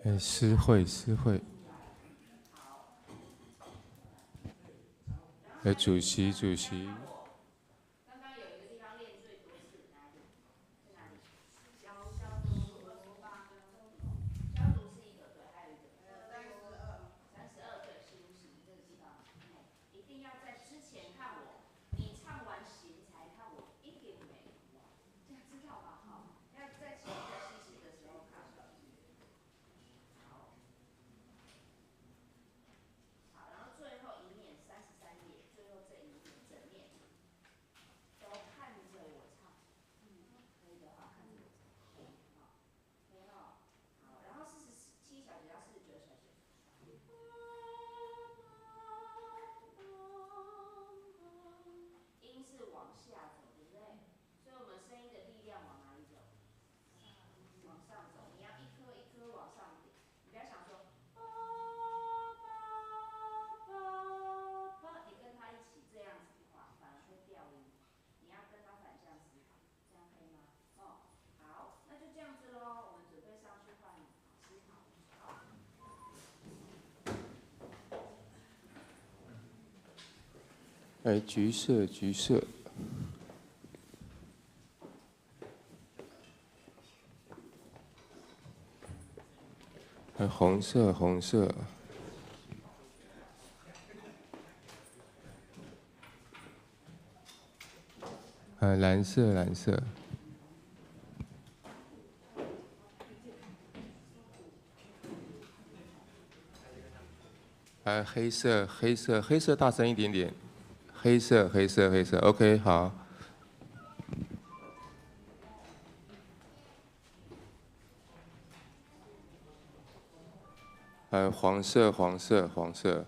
哎，诗慧，诗慧。哎，主席，主席。哎，橘色，橘色。哎，红色，红色。哎，蓝色，蓝色。哎，黑色，黑色，黑色，大聲一點點。黑色，黑色，黑色，OK，好。黃色，黃色，黃色。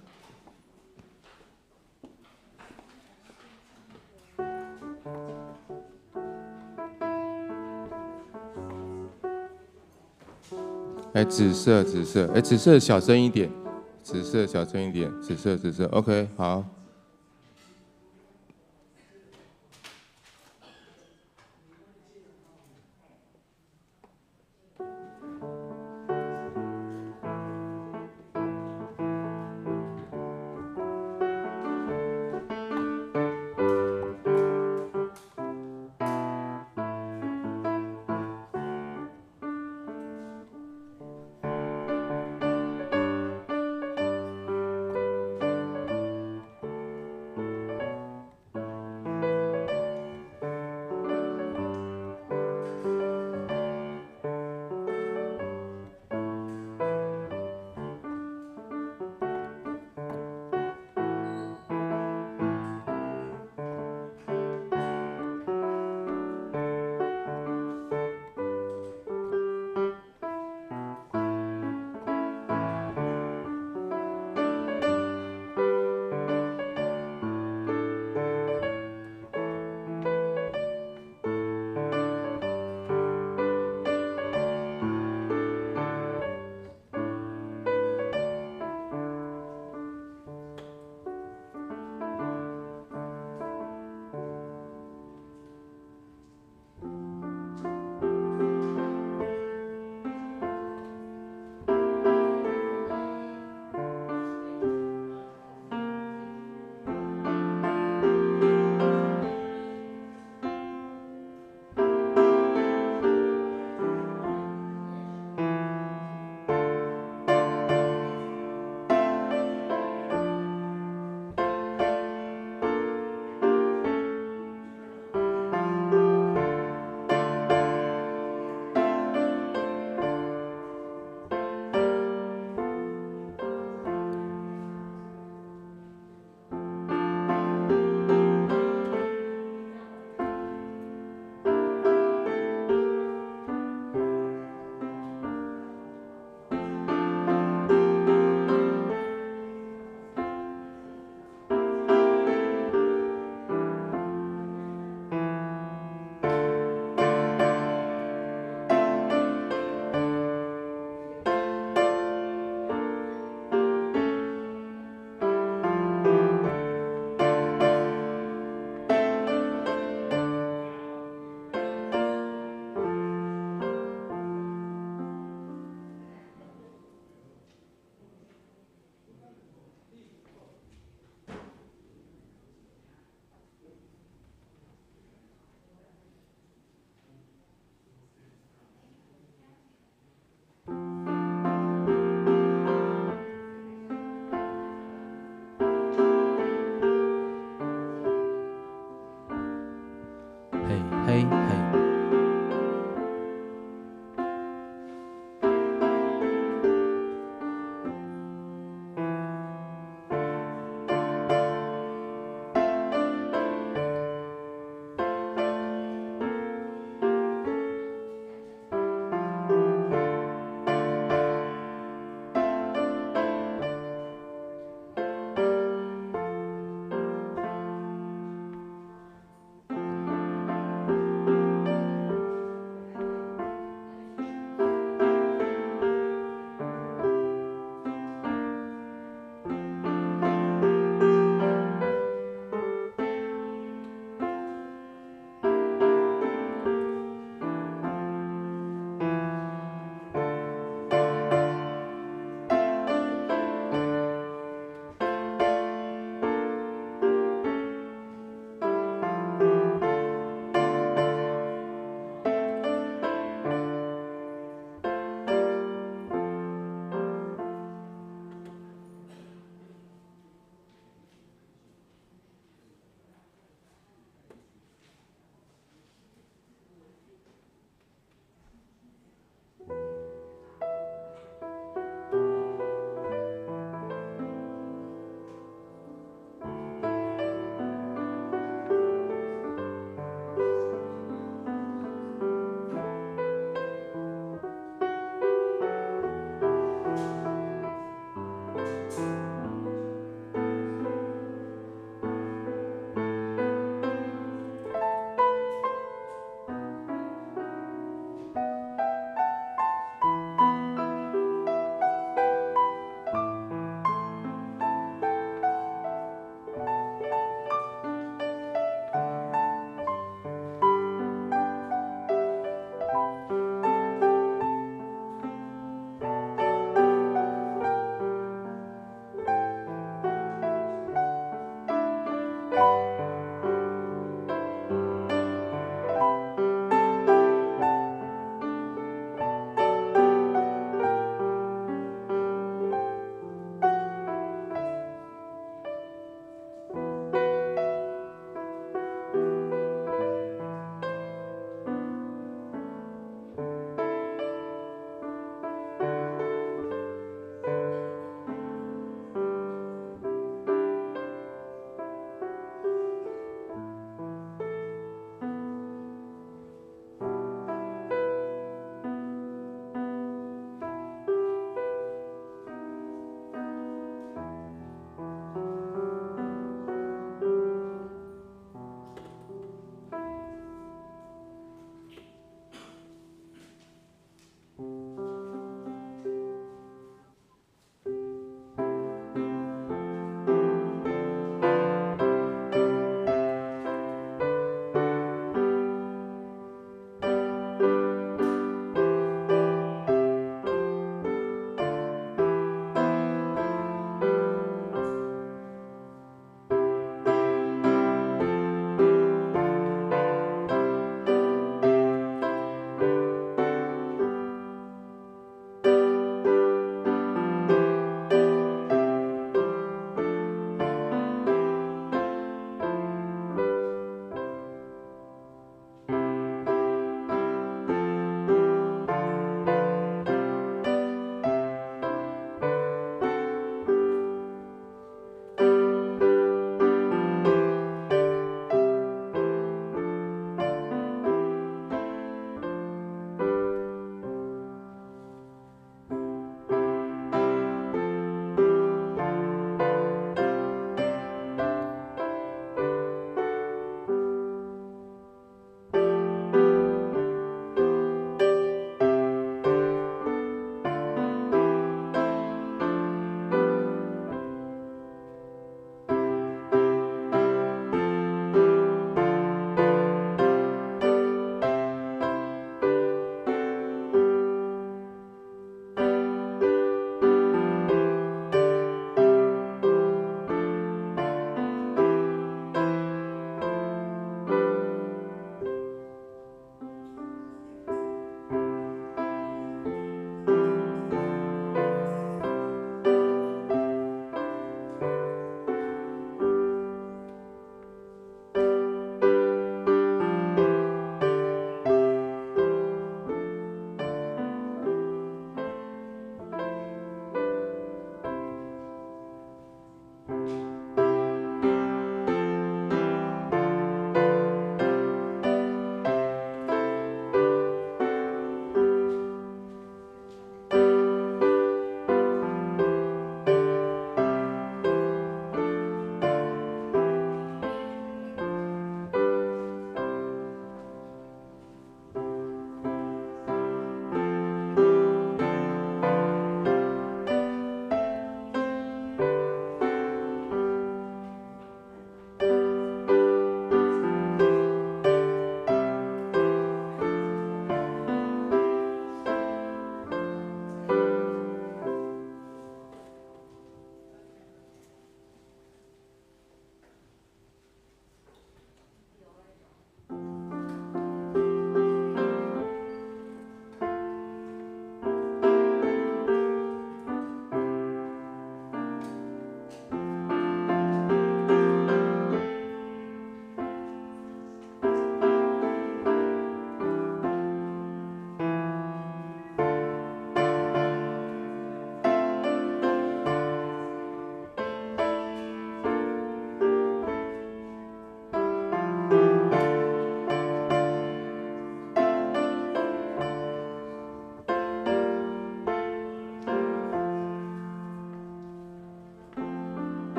哎，紫色，紫色，哎，紫色小聲一點，紫色小聲一點，紫色，紫色，OK，好。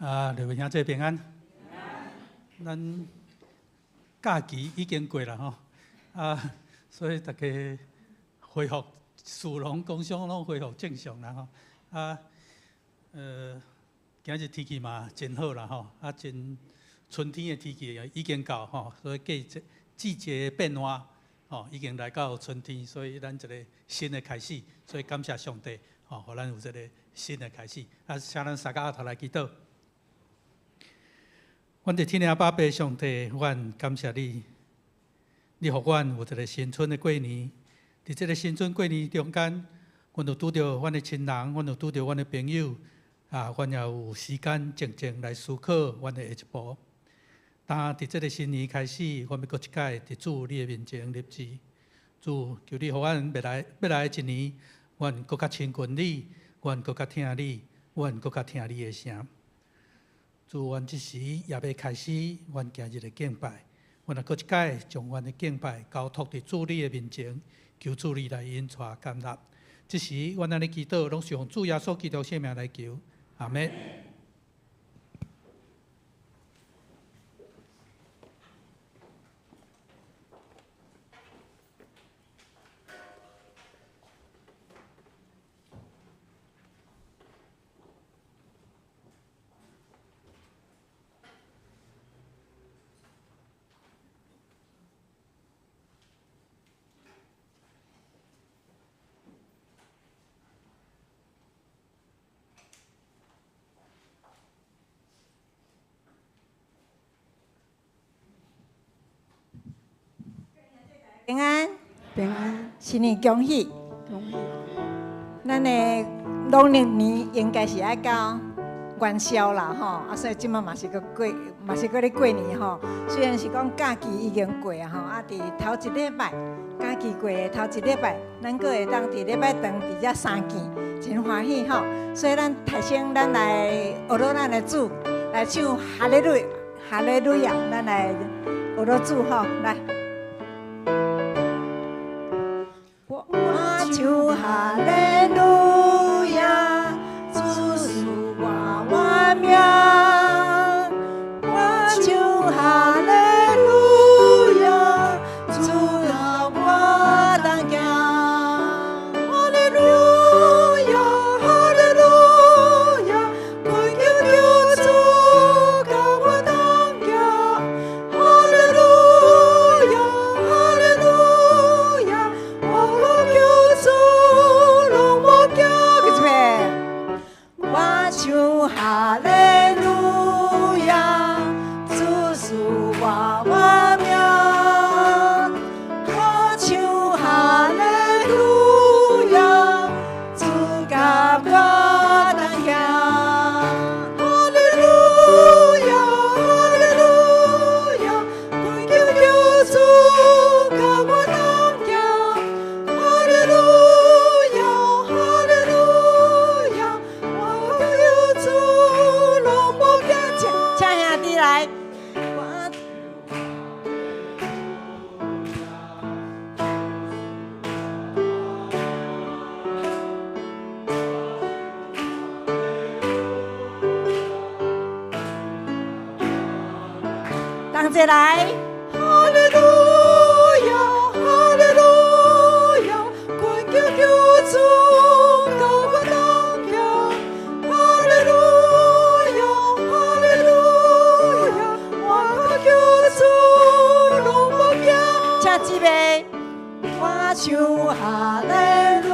啊，各位兄弟平安。咱假期已經過啦吼，啊，所以大家恢復，事攏工商攏恢復正常啦吼。啊，今日天氣嘛真好啦吼，啊，真春天的天氣已經到吼，所以季節季節變化吼，已經來到春天，所以咱一個新的開始，所以感謝上帝吼，予咱有這個新的開始。啊，請咱三個頭來祈禱。阮佇天的阿爸父上帝，阮感謝你，你予阮有一個新春的過年。佇這個新春過年中間，阮有拄著阮的親人，阮有拄著阮的朋友，啊，阮也有時間靜靜來思考阮的下一步。當佇這個新年開始，阮欲閣一擺佇主你的面前立志，主求你予阮未來欲來的一年，阮閣較親近你，阮閣較疼你，阮閣較聽你的聲。主，阮這時也欲開始，阮今日的敬拜，阮也閣一擺將阮的敬拜交託佇主你的面前，求主你來引帶建立。這時，阮按呢祈禱，攏是奉主耶穌基督聖名來求，阿們。平安，平安，新年恭喜！恭喜！咱的農曆年應該是愛到元宵啦，吼！啊，所以這馬嘛是閣過，嘛是閣咧過年吼。雖然是講假期已經過啊，吼！啊，佇頭一禮拜假期過的頭一禮拜，咱閣會當佇禮拜堂佇遮相見，真歡喜吼！所以咱頭先咱來學落咱的主來唱哈利路哈利路亞，咱來學落主吼，來。我唱哈利路亞，主賜我活命。我唱哈利路亞，主甲我同行。哈利路亞，哈利路亞，懇求求主佮我同行。哈利路亞，哈利路亞，我求主攏無驚。閣一擺，我唱哈利路亞，主賜我活命。我唱哈利路亞，主佮我同行。哈利路亞，哈利路亞，懇求求主佮我同行。哈利路亞，哈利路亞，我求主攏無驚。請請兄弟來。我同齊來。哈利路亞，哈利路亞，懇求求主佮我同行。哈利路亞，哈利路亞，我求主攏無驚。請姊妹，我唱哈利路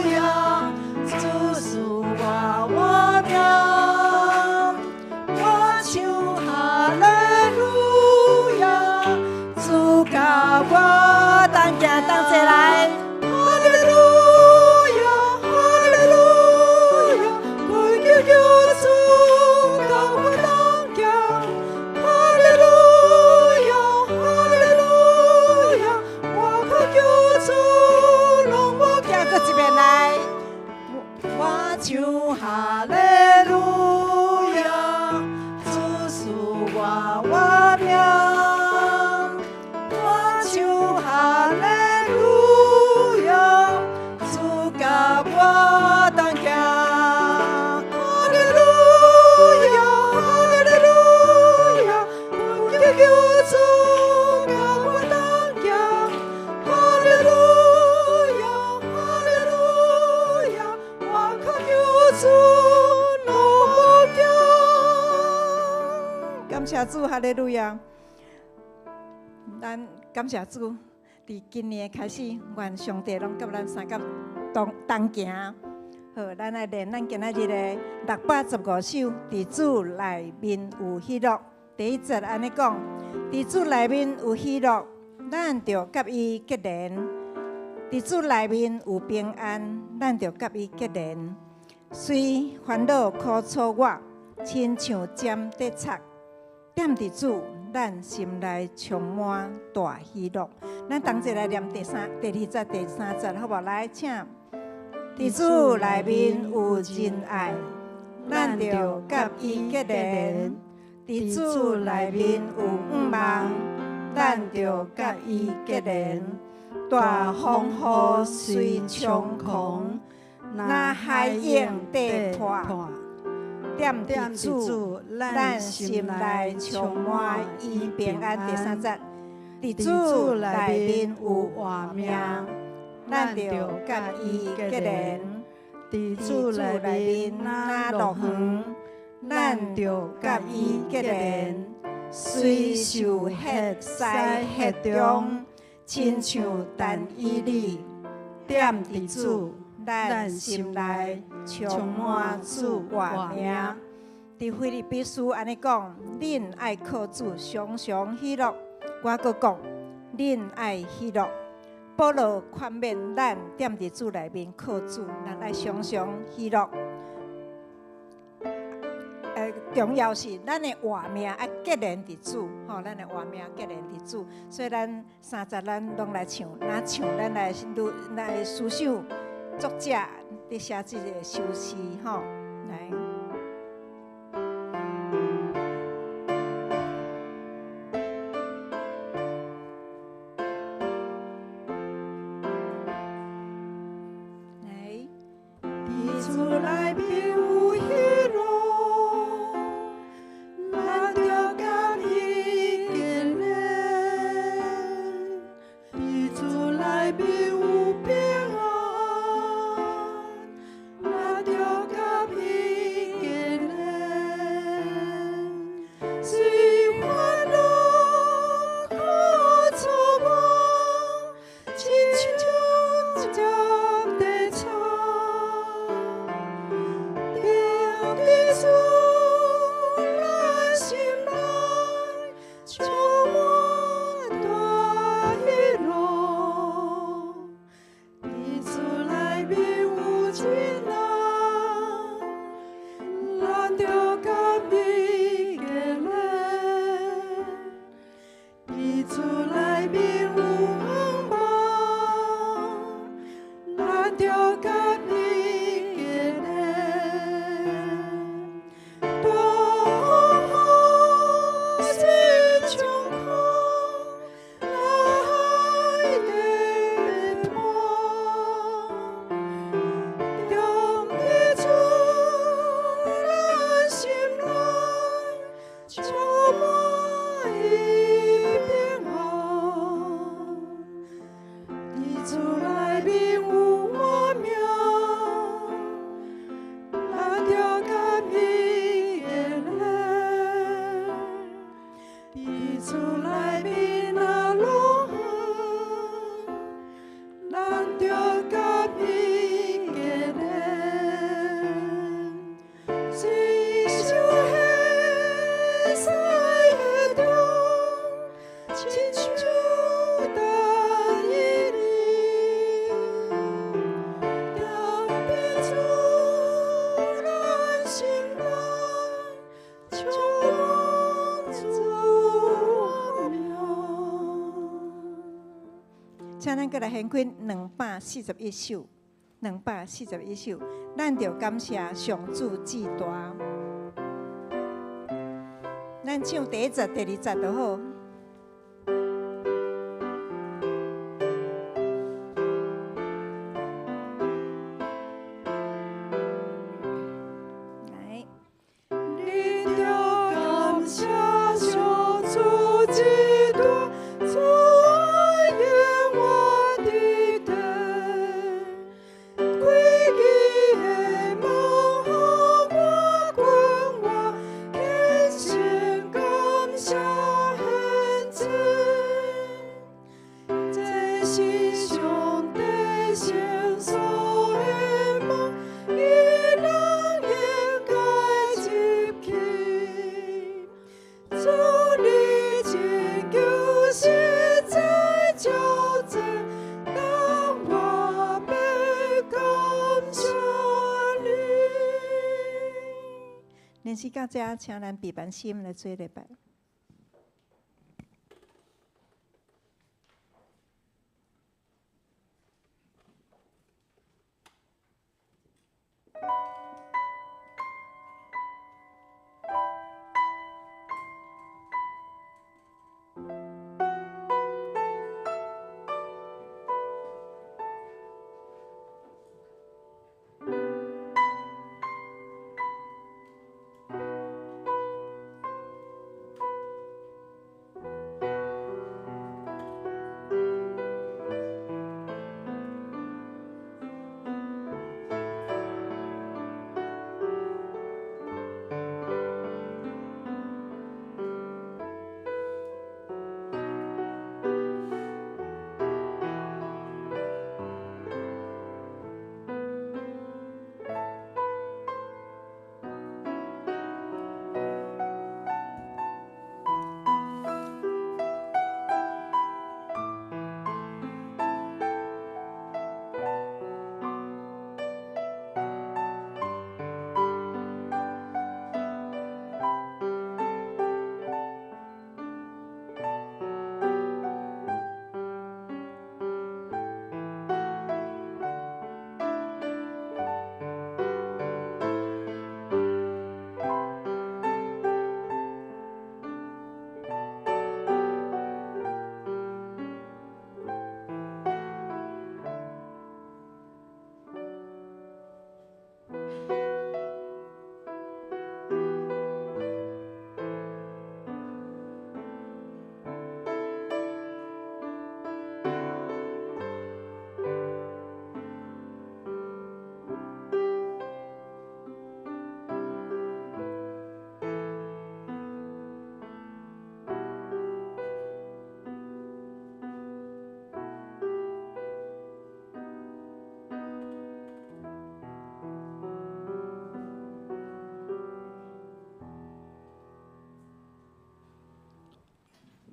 亞，主賜我活命。我唱哈利路亞，主佮我同行，同齊來。哈利路亞，哈利路亞，懇求求主佮我同行。哈利路亞，哈利路亞，我求主攏無哈利路亞！咱感謝主，佇今年開始，願上帝攏佮咱相佮同同行。好，咱來練咱今仔日的615首，佇主內面有喜樂。第一節按呢講，佇主內面有喜樂，咱著佮伊結連；佇主內面有平安，咱著佮伊結連。雖煩惱苦楚我，親像針佇插，踮佇主，咱心內充滿大喜樂。咱同齊來念第三、第二節、第三節，好無？來，請。佇主內面有仁愛，咱著佮伊結連；佇主內面有向望，咱著佮伊結連。大風雨雖猖狂，若海湧地破，踮佇主，咱心內充滿伊平安。第三節，佇主內面有活命，咱著佮伊結連；佇主內面若落園，咱著佮伊結連。雖受血洗血中，親像但以理，踮佇主，咱心內充滿主活命。佇腓立比書按呢講，恁愛靠主常常喜樂。我閣講，恁愛喜樂。保羅勸勉咱踮佇主內面靠主，咱愛常常喜樂。重要是咱的活命愛結連佇主，吼，咱的活命結連佇主。所以咱三節咱攏來唱，若唱咱來來思想作者佇寫這个首詩，吼，來。來，佇主內面有喜樂，咱著佮伊結連；佇主內面有平安，咱著佮伊結連。雖煩惱苦楚我，親像針佇插。踮佇主，咱心內充滿大喜樂。佇主內面有仁愛，咱著佮伊結連；佇主內面有向望，咱著佮伊結連。大風雨雖猖狂，若海地破，踮佇主，咱心內充滿伊平安。佇主內面有活命，咱著佮伊結連；佇主內面若落園，咱著佮伊結連。雖受血洗血中，親像但以理，踮佇主，咱心內充滿主活命。請咱閣來掀開241首，241首，咱著感謝上主至大。咱唱第一節、第二節就好。來，恁著感謝上主至大，主愛永遠佇地，開伊的門予我關我，虔誠感謝。時到遮，請咱閉目心來做禮拜。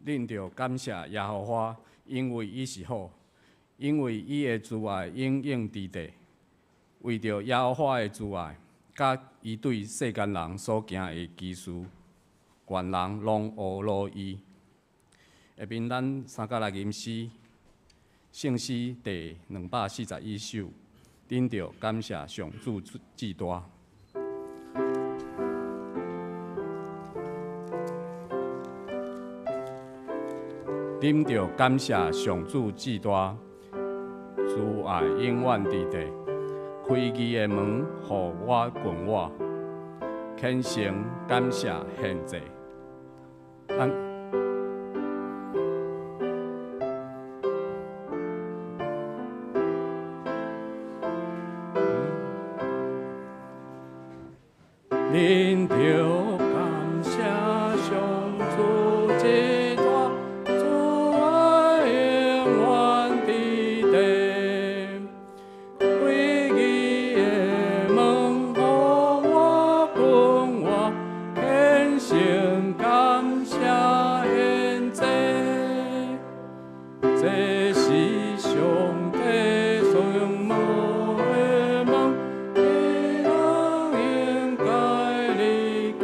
恁著感謝耶和華，因為伊是好，因為伊的慈愛永永佇地。為著耶和華的慈愛，佮伊對世間人所行的奇事，願人攏呵咾伊。下面咱三甲來吟詩，聖詩第241首，恁著感謝上主至大。恁著感謝上主至大，慈愛永遠佇地，開義的門予我群我，虔誠感謝獻祭。咱恁著感謝上主至大，慈愛永遠佇地，開義的門予我群我，虔誠感謝獻祭。這是上帝所門的門，彼人應該入去。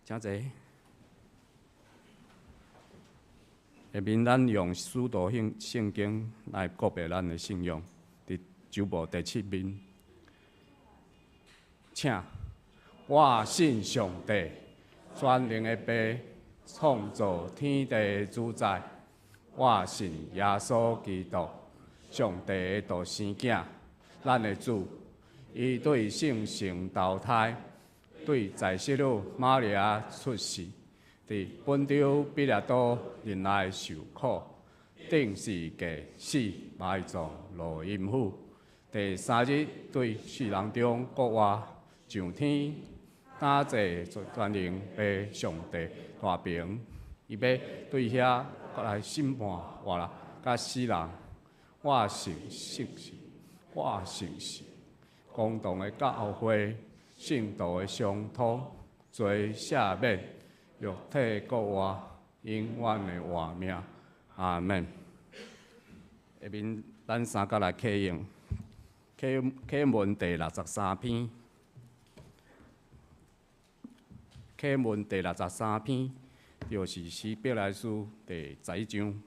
請坐。下面咱用使徒行聖經來告白咱的信仰，佇周報第七面。請，我信上帝，全能的父，創造天地的主宰。我信耶穌基督，上帝的獨生囝，咱的主。伊對聖神投胎，對在聖女瑪利亞出世，佇本丟彼拉多忍耐受苦，釘十字架死，埋葬落陰府。第三日對死人中復活，上天，擔坐全能父上帝大爿，伊欲對遐來審判活人佮死人。我信聖神，我信是公同的教會，聖徒的相通，罪赦免，肉體復活，永遠的活命。阿門。下面咱三角來啟用，啟啟文第六十三篇，啟文第六十三篇，就是希伯來書第十一章。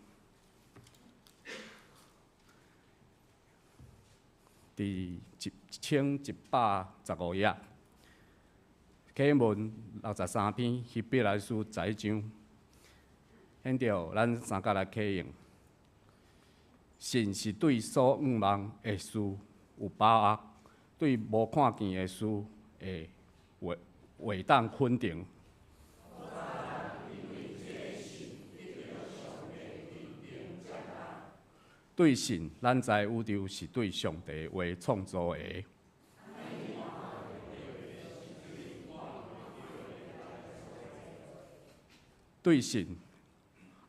佇1115頁，啟文六十三篇，希伯來書十一章。現著咱三角來啟用。信是對所向望的事有把握，對無看見的事會會會當肯定。對信，咱知宇宙是對上帝話創造的。對信，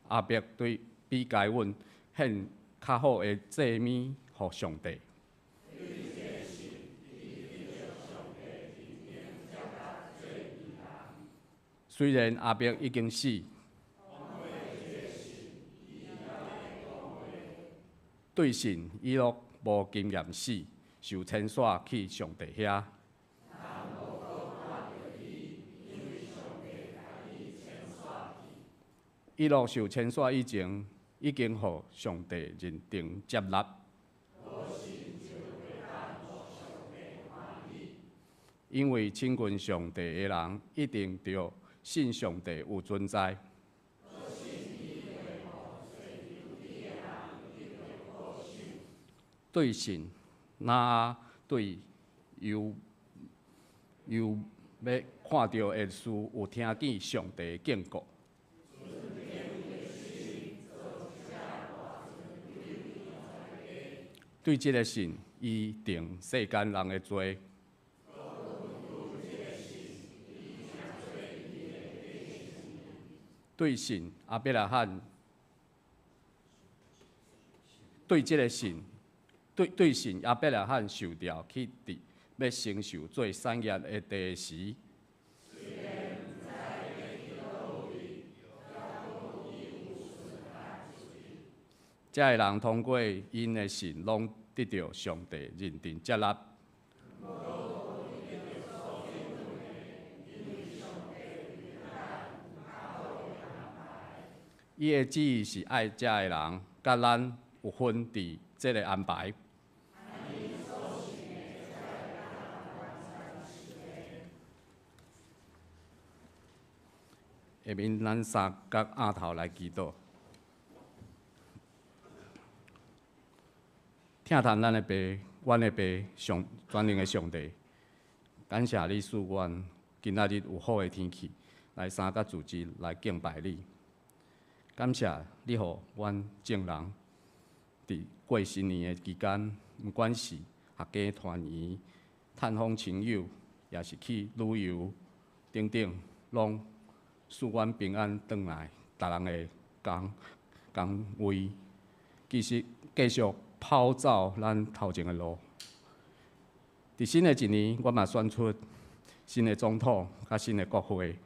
亞伯對比該隱獻較好的祭物予上帝。雖然亞伯已經死，對信以諾無經驗死，受遷徙去上帝遐。以諾受遷徙以前，已經予上帝認定接納。因為親近上帝的人，一定著信上帝有存在。對信，若對猶猶欲看著的事有聽見上帝的警告。對這个信，伊定世間人的罪。對信，亞伯拉罕對這个信，對對信亞伯拉罕受調去佇欲承受做產業的地時，這个人通過𪜶的信，攏得著上帝認定接納。伊的旨意是愛這个人，佮咱有份佇這个安排。下面咱三角額頭來祈禱。疼疼咱的爸，阮的爸上全能的上帝，感謝你賜阮今仔日有好的天氣，來三角組織來敬拜你。感謝你予阮眾人佇過新年的期間，毋管是合家團圓、探訪親友，抑是去旅遊等等，攏賜阮平安轉來，逐人的崗崗位，繼續繼續跑走咱頭前的路。佇新的一年，我嘛選出新的總統佮新的國會，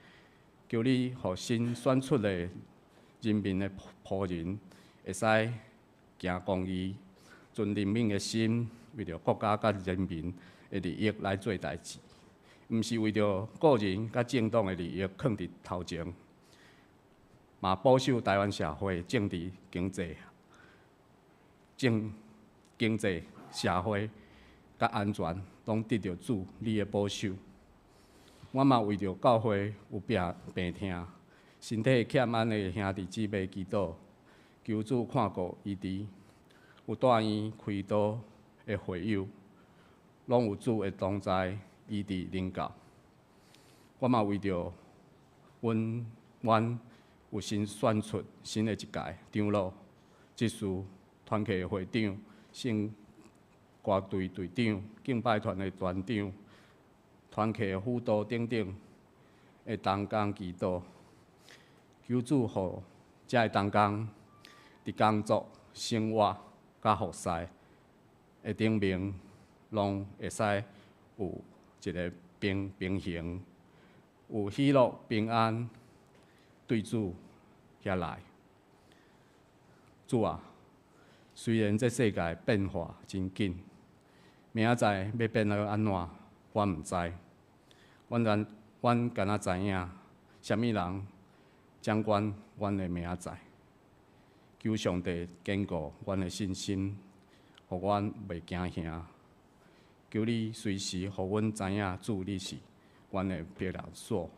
求你予新選出的人民的僕人會使行公義，盡人民的心，為著國家佮人民的利益來做代誌，毋是為著個人佮政黨的利益囥佇頭前，嘛保守臺灣社會政治經濟、經濟社會佮安全，攏得著主你的保守。我嘛為著教會有病痛、身體欠安的兄弟姊妹祈禱，求主看顧醫治。有住院開刀的會友，攏有主的同在，醫治靈教。我嘛為著阮阮有新選出新的一屆長老、執事、團契的會長、聖歌隊隊長、敬拜團的團長、團契的輔導等等的同工祈禱，求主予遮的同工佇工作、生活佮服侍的頂面，攏會使有一个平衡，有喜樂平安對主遐來。主啊，雖然這世界變化真緊，明仔載欲變到按怎，我毋知。阮敢若知影，啥物人掌管阮的明仔載。求上帝堅固阮的信心，予阮袂驚嚇。求你隨時予阮知影，主你是阮的避難所，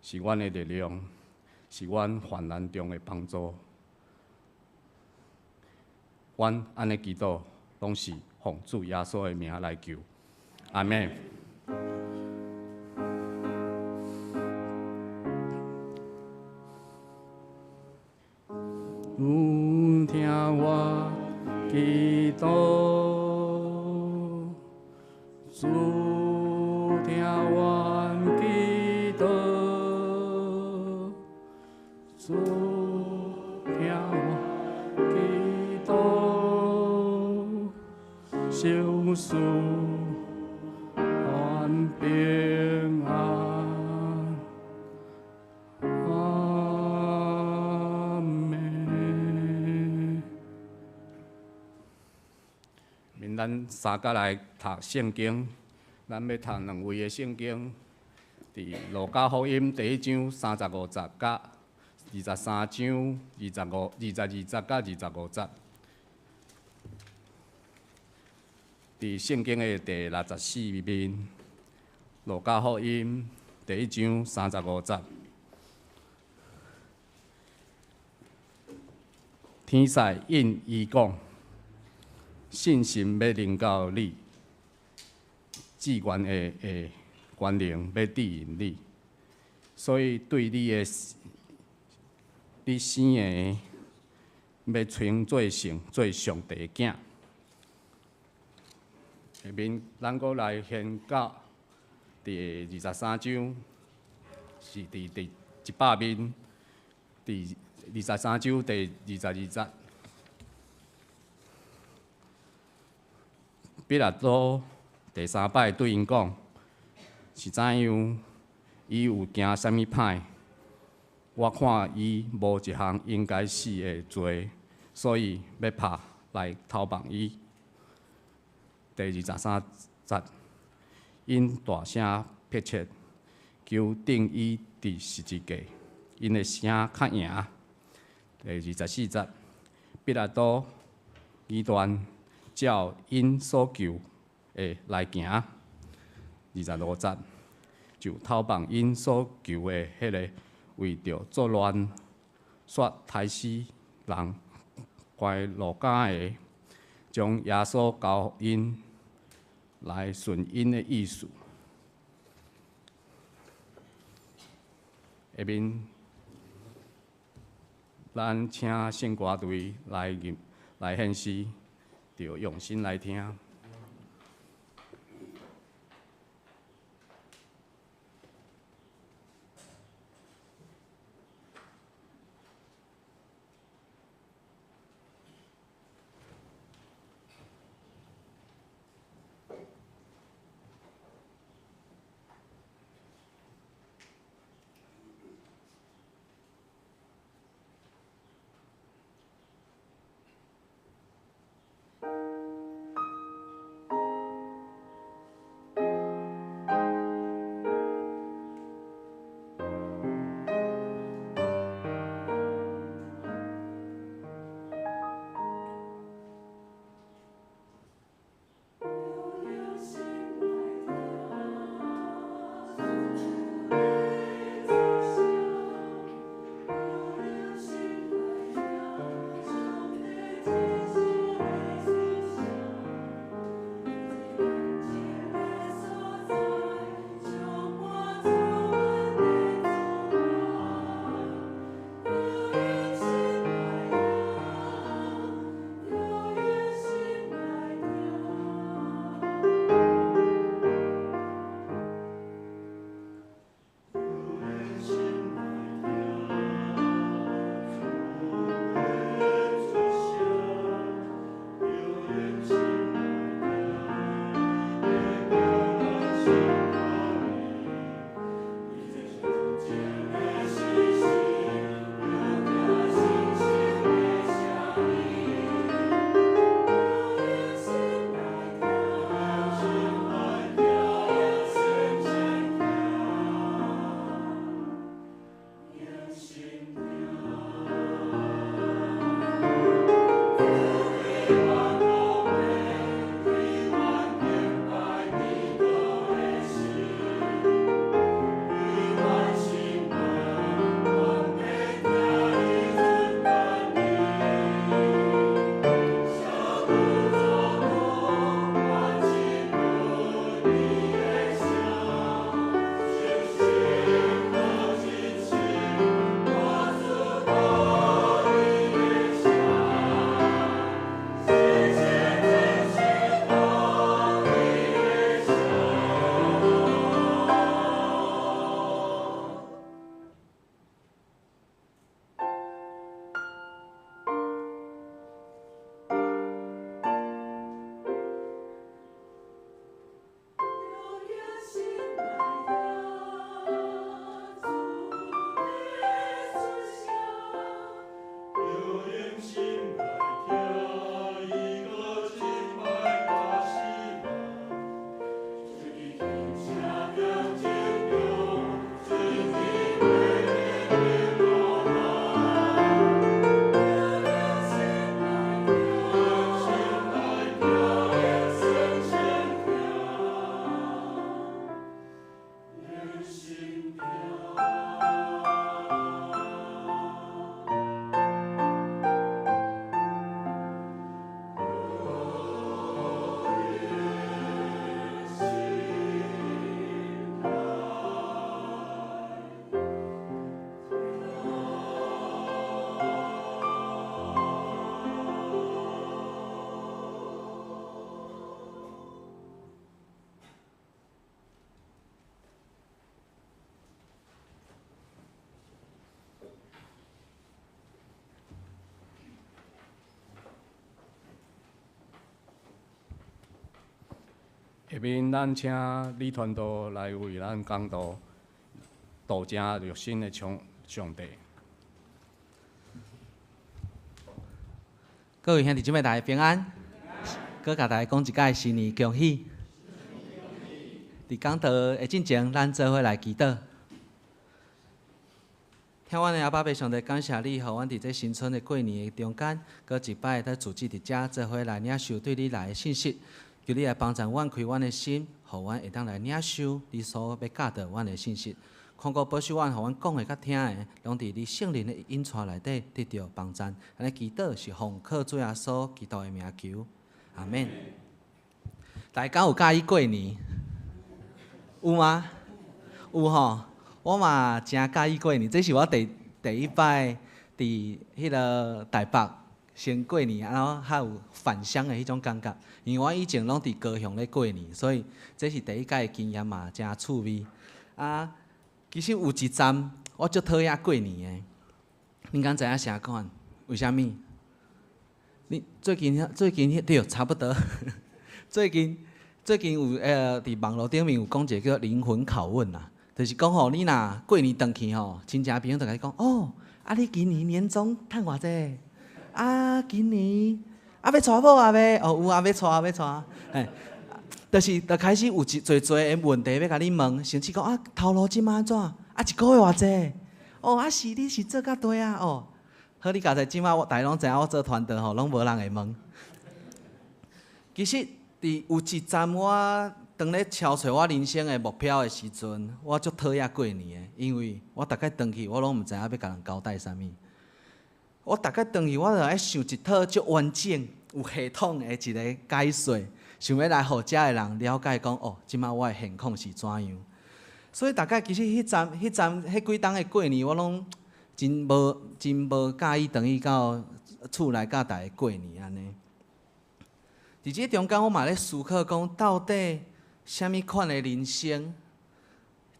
是阮的力量，是阮患難中的幫助。阮按呢祈禱，攏是奉主耶穌的名來求，阿們。有聽我祈禱，主聽阮祈禱，主聽我祈禱，小事願平安。阿們。免咱三角來讀聖經，咱欲讀兩位的聖經，佇路加福音第一章35節佮23章25、22節佮25節。佇聖經的第64面，路加福音第一章35節。天使應伊講：聖神欲臨到你，至懸的權能欲遮蔭你，所以對你的你生的欲稱做聖，做上帝的囝。下面咱閣來掀到第23章，是佇第100面，佇23章第22節。彼拉多第三擺對𪜶講，是怎樣？伊有行啥物歹？我看伊無一項應該死的罪，所以欲拍來投放伊。第23節，𪜶大聲迫切，求釘伊佇十字架，𪜶的聲較贏。第24節，彼拉多議斷照𪜶所求的來行。25節，就投放𪜶所求的彼个為著作亂、煞刣死人、關路監的，將耶穌交予𪜶來順𪜶的意思。下面，咱請聖歌隊來吟來獻詩，著用心來聽。下面咱请李传道来为咱讲道，道成肉身的上上帝。各位兄弟姊妹，大家平安。阁共大家讲一摆新年恭喜。伫讲道的进前，咱做伙来祈祷。疼阮的阿爸父上帝，感谢你，予阮伫这新春的过年的中间，阁一摆伫组织伫遮做伙来领受对你来的信息。求你来帮助阮开阮的心，予阮会当来领受你所欲教导阮的信息。看顾保守阮，予阮讲的佮听的，拢伫你圣灵的引带内底得著帮助。按呢祈祷是奉靠主耶稣基督的名求，阿们。大家有佮意过年？有吗？有吼。我嘛诚佮意过年，这是我第第一摆伫彼个台北先过年，然后较有返乡的彼种感觉。因为我以前拢伫高雄咧过年，所以这是第一摆的经验嘛，诚趣味。啊，其实有一站我足讨厌过年的，恁敢知影啥款？为啥物？你最近最近对，差不多。最近最近有伫网路顶面有讲一个叫灵魂拷问啦，就是讲吼，你若过年转去吼，亲戚朋友就共你讲，哦，啊你今年年终趁偌济？啊，今年啊欲娶某啊未？哦，有啊，欲娶欲娶，嘿，就是就开始有一济济的问题欲共你问，甚至讲啊头路这马按怎？啊一个月偌济？哦，啊是你是做甲大啊？哦，好你佳哉，这马我大家拢知影我做传道吼，拢无人会问。其实，伫有一站我当咧敲揣我人生的目标的时阵，我足讨厌过年的，因为我逐摆转去，我拢毋知影欲共人交代啥物。我逐摆转去，我就爱想一套足完整、有系统的一个解说，想欲来予遮的人了解讲，哦，这马我的现况是怎样。所以逐摆其实彼站、彼站、彼几冬的过年，我拢真无、真无佮意转去到厝内佮大家过年按呢。伫这中间，我嘛咧思考讲，到底啥物款的人生，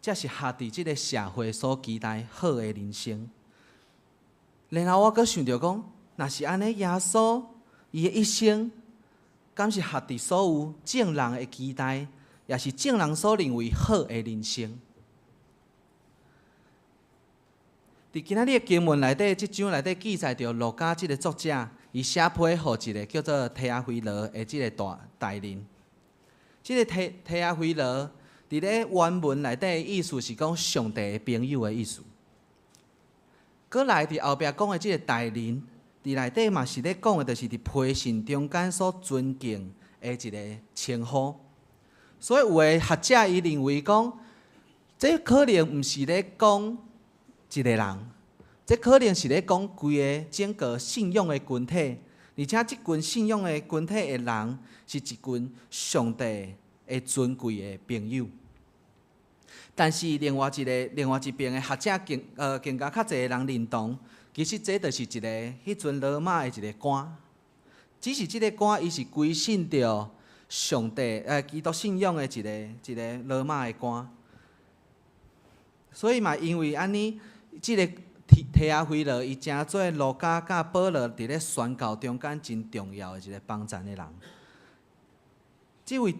才是合伫这个社会所期待好的人生？然后我阁想著讲，若是按呢，耶稣伊的一生，敢是合伫所有众人的期待，也是众人所认为好的人生？伫今仔日的经文内底，这章内底记载著路加这个作者，伊写批予一个叫做提阿非罗的这个大大人。这个提提阿非罗伫咧原文内底的意思是讲上帝的朋友的意思。阁来伫后壁讲的这个大人，伫内底嘛是咧讲的，就是伫批信中间所尊敬的一个称呼。所以有的学者伊认为讲，这可能毋是咧讲一个人，这可能是咧讲规个整个信仰的群体，而且这群信仰的群体的人是一群上帝的尊贵的朋友。但是另外一个、另外一边的学者更更加较济的人认同，其实这就是一个彼阵罗马的一个官，只是这个官伊是归信著上帝基督信仰的一个一个罗马的官，所以嘛因为按呢，这个提提阿非罗伊成做路加佮保罗伫咧宣教中间真重要的一个帮赞的人。这位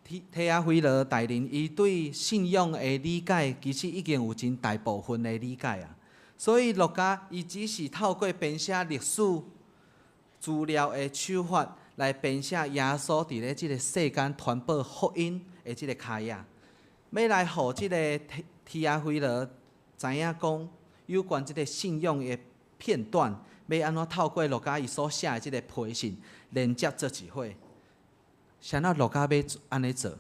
提提阿非罗大人，伊对信仰的理解，其实已经有真大部分的理解啊。所以路加伊只是透过编写历史资料的手法，来编写耶稣伫咧这个世间传播福音的这个脚印，欲来予这个提提阿非罗知影讲有关这个信仰的片段，欲按怎透过路加伊所写的这个批信连接做一伙。是按怎路加欲按呢做，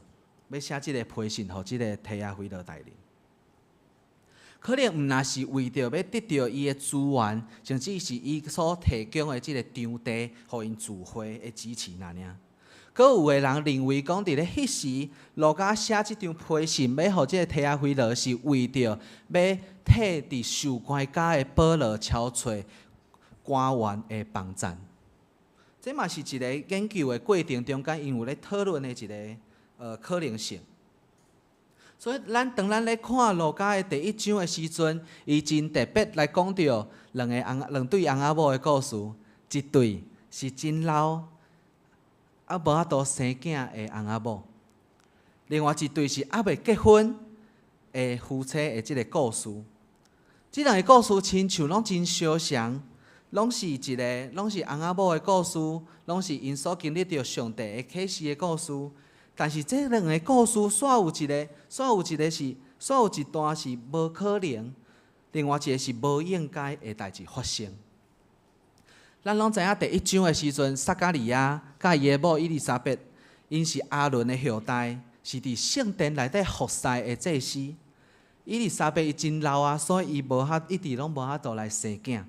欲写这个批信予这个提阿非罗大人。可能毋若是為著欲得著伊的資源，甚至是伊所提供的這个場地，予𪜶聚會的支持爾爾。閣有的人認為講，佇咧彼時，路加寫這張批信，欲予這个提阿非羅，是為著欲替佇受關監的保羅籌揣官員的幫贊。這嘛是一个研究的過程中間，𪜶有咧討論的一个可能性。所以，咱當咱咧看路加的第一章的時陣，伊真特別來講著兩个翁兩對翁仔某的故事，一對是真老，啊無法度生囝的翁仔某；另外一對是猶未結婚的夫妻的這个故事。這兩个故事親像攏真相像，攏是一个，攏是翁仔某的故事，攏是𪜶所經歷著上帝的啟示的故事。但是這兩个故事，煞有一个，煞有一个是，煞有一段是無可能，另外一个是無應該的代誌發生。咱攏知影第一章的時陣，撒迦利亞佮伊的某伊麗莎白，𪜶是亞倫的後代，是佇聖殿內底服侍的祭司。伊麗莎白伊真老啊，所以伊無法一直攏無法度來生囝。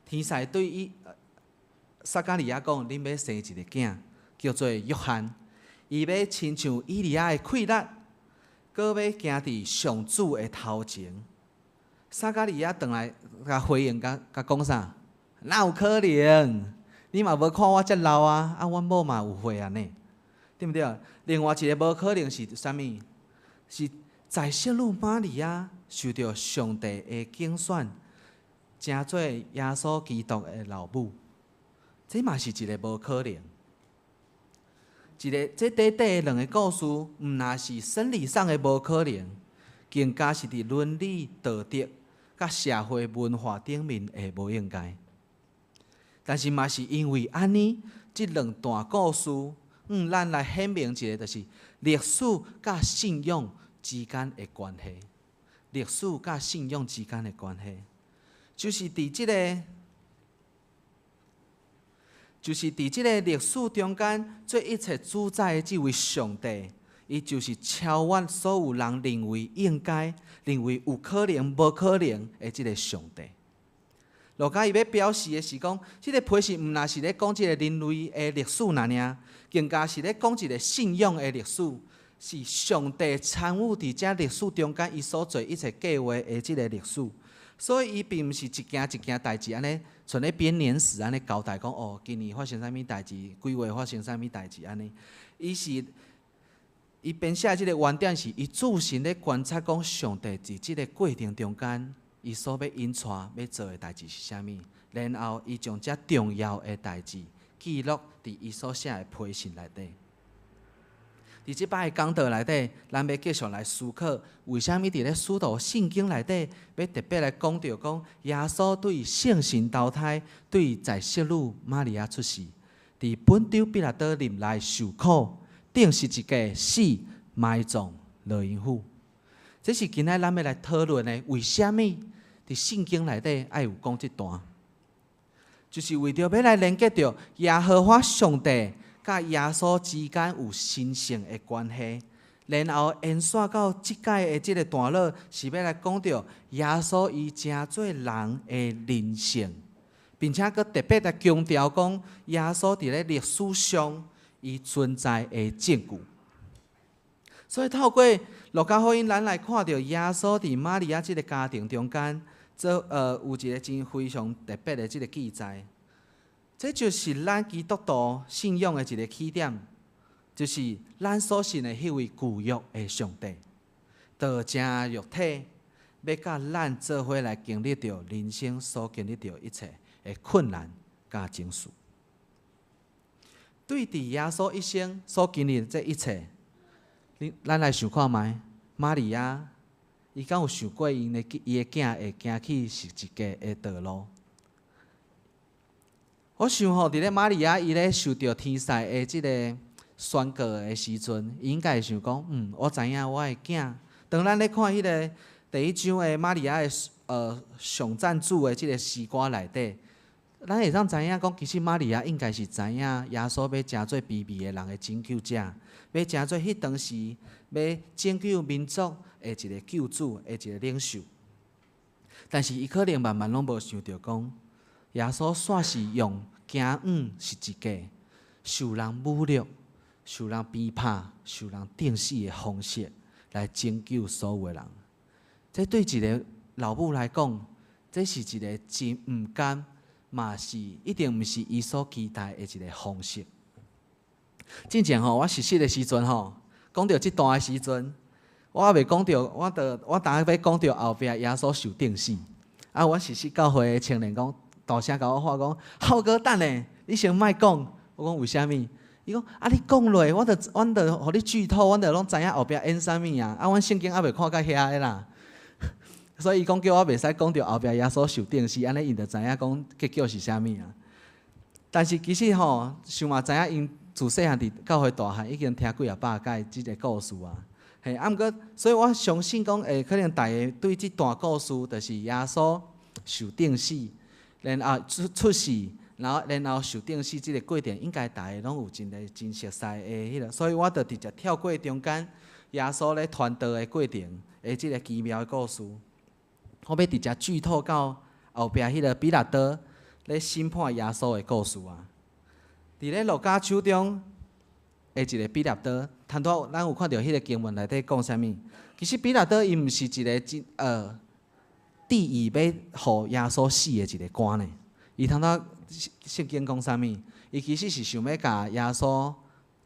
天使對伊撒迦利亞講：恁欲生一个囝，叫做約翰。伊欲親像以利亞的氣力，閣欲行佇上主的頭前。撒迦利亞轉來共回應，共共講啥？哪有可能？你嘛無看我遮老啊，啊，阮某嘛有歲啊呢，對毋對？另外一个無可能是啥物？是在聖女瑪利亞受著上帝的揀選，成做耶穌基督的老母，這嘛是一个無可能。一个這短短的兩个故事，毋若是生理上的無可能，更加是佇倫理道德佮社會文化頂面的無應該。但是嘛是因為按呢，這兩段故事，咱來顯明一个，就是歷史佮信仰之間的關係。歷史佮信仰之間的關係，就是佇這个歷史中間，做一切主宰的這位上帝，伊就是超越所有人認為應該、認為有可能、無可能的這个上帝。路加伊欲表示的是講，這个批信毋若是咧講這个人類的歷史爾爾，更加是咧講一个信仰的歷史，是上帝參與佇這歷史中間，伊所做一切計劃的這个歷史。所以，伊並毋是一件一件代誌按呢，像咧編年史按呢交代講哦，今年發生啥物代誌，幾月發生啥物代誌按呢。伊是伊編寫這个原點是，伊仔細咧觀察講上帝佇這个過程中間，伊所欲引帶欲做的代誌是啥物，然後伊將這重要的代誌記錄佇伊所寫的批信內底。佇這擺的講道內底，咱欲繼續來思考，為啥物佇咧使徒信經內底，欲特別來講著講耶穌對聖神投胎，對在聖女瑪利亞出世，佇本丟彼拉多任內受苦，釘十字架死埋葬落陰府。這是今仔咱欲來討論的，為啥物佇聖經內底愛有講這段？就是為著欲來連結著耶和華上帝佮耶穌之間有神聖的關係，然後延續到這擺的這个段落，是欲來講著耶穌伊成做人的人性，並且閣特別來強調講耶穌佇咧歷史上伊存在的證據。所以透過路加福音，咱來看著耶穌佇瑪利亞這个家庭中間，做有一个真非常特別的這个記載。這就是咱基督徒信仰的一个起點，就是咱所信的彼位舊約的上帝，道成肉體，欲佮咱做伙來經歷著人生所經歷著一切的困難佮情緒。對佇耶穌一生所經歷的這一切，你咱來想看覓？瑪利亞，伊敢有想過𪜶的伊的囝會行去十字架的道路？我想吼，佇咧瑪利亞伊咧受著天使的這个宣告的時陣，伊應該會想講：我知影我的囝。當咱咧看彼个第一章的瑪利亞的頌讚主的這个詩歌內底，咱會當知影講，其實瑪利亞應該是知影耶穌欲成做卑微的人的拯救者，欲成做彼當時欲拯救民族的一个救主的一个領袖。但是伊可能萬萬攏無想著講，耶穌煞是用行向十字架，受人侮辱、受人鞭拍、受人釘死的方式來拯救所有的人。這對一个老母來講，這是一个真毋甘，嘛是一定毋是伊所期待的一个方式。進前吼，我實習的時陣吼，講著這段的時陣，我猶未講著，我著我當欲講著後壁耶穌受釘死。啊，阮實習教會的青年講，大聲共我喊講：浩哥，等下，你先莫講。我講為啥物？伊講啊，你講落，我著阮著予你劇透，阮著攏知影後壁演啥物啊。啊，阮聖經猶未看到遐的啦。所以伊講叫我袂使講著後壁耶穌受釘死，按呢𪜶就知影講結局是啥物啊。但是其實吼，想嘛知影，𪜶自細漢佇教會大漢，已經聽幾仔百擺這个故事啊。嘿，啊，毋過，所以我相信講，會可能大家對這段故事，就是耶穌受釘死，然後出世，然後受釘死這个過程，應該大家攏有真個真熟悉的彼个，所以我就直接跳過中間耶穌咧傳道的過程的這个奇妙的故事。我欲直接劇透到後壁彼个彼拉多咧審判耶穌的故事啊。佇咧路加手中的一个彼拉多，頭拄咱有看著彼个經文內底講啥物？其實彼拉多伊毋是一个真致意欲予耶穌死的一个官呢。伊頭拄聖經講啥物？伊其實是想欲共耶穌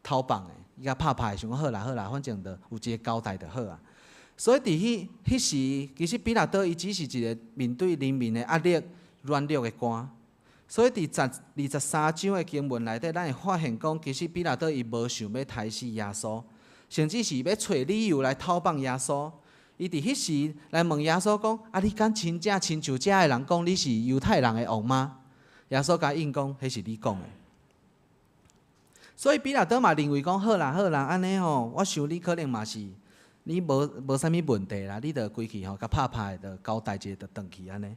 討放的，伊共拍拍，想講好啦好啦，反正就有一个交代就好啊。所以佇彼時，其實彼拉多伊只是一个面對人民的壓力、軟弱的官。所以佇23章的經文內底，咱會發現講，其實彼拉多伊無想欲刣死耶穌，甚至是欲揣理由來討放耶穌。伊佇彼時來問耶穌講：啊，你敢真正親像遮的人講你是猶太人的王嗎？耶穌共應講，彼是你講的。所以彼拉多嘛認為講，好啦好啦，按呢吼，我想你可能嘛是你無啥物問題啦，你著規氣吼，共拍拍就交代一下就轉去按呢。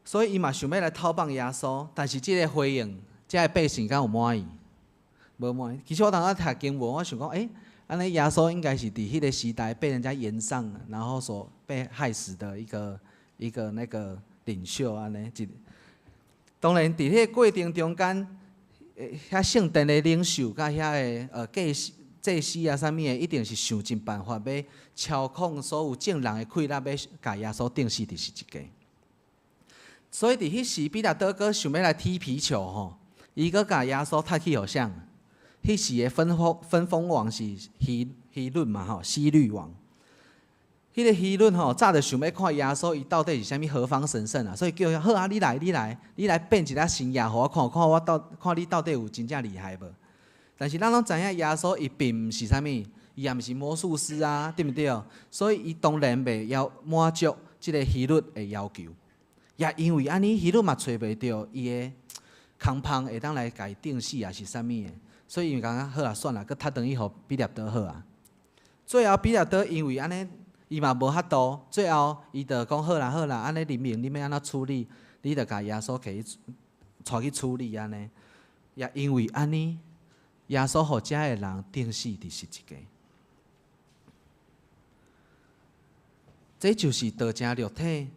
所以伊嘛想欲來討放耶穌，但是這个回應，遮的百姓敢有滿意？無滿意。其實我當時讀經文，我想講，欸，按呢耶穌應該是佇彼个時代被人家炎上，然後所被害死的一個那個領袖按呢。當然，佇彼个過程中間，遐聖殿的領袖佮遐个祭司啊，啥物的，一定是想盡辦法欲操控所有眾人的氣力，欲共耶穌釘死佇十字架。所以佇彼時，彼拉多閣想欲來踢皮球吼，伊閣共耶穌踢去予誰？彼時的分封王是希律嘛吼，希律王。彼个希律吼，早就想欲看耶穌伊到底是啥物何方神聖啊，所以叫伊好啊，你來，你來，你來變一下神跡，予我看看我到看你到底有真正厲害無？但是咱攏知影耶穌伊並毋是啥物，伊也毋是魔術師啊，對毋對？所以伊當然袂要滿足這个希律的要求。也因為按呢，希律嘛揣袂著伊的空縫會當來共伊釘死，抑是啥物的，所以伊感覺好啊，算啦，閣踢轉去予彼拉多好啊。最後彼拉多因為按呢，伊嘛無法度，最後伊就講好啦好啦，按呢人民你欲按怎處理，你就共耶穌提去帶去處理按呢。也因為按呢，耶穌予遮的人釘死佇十字架。這就是道成肉體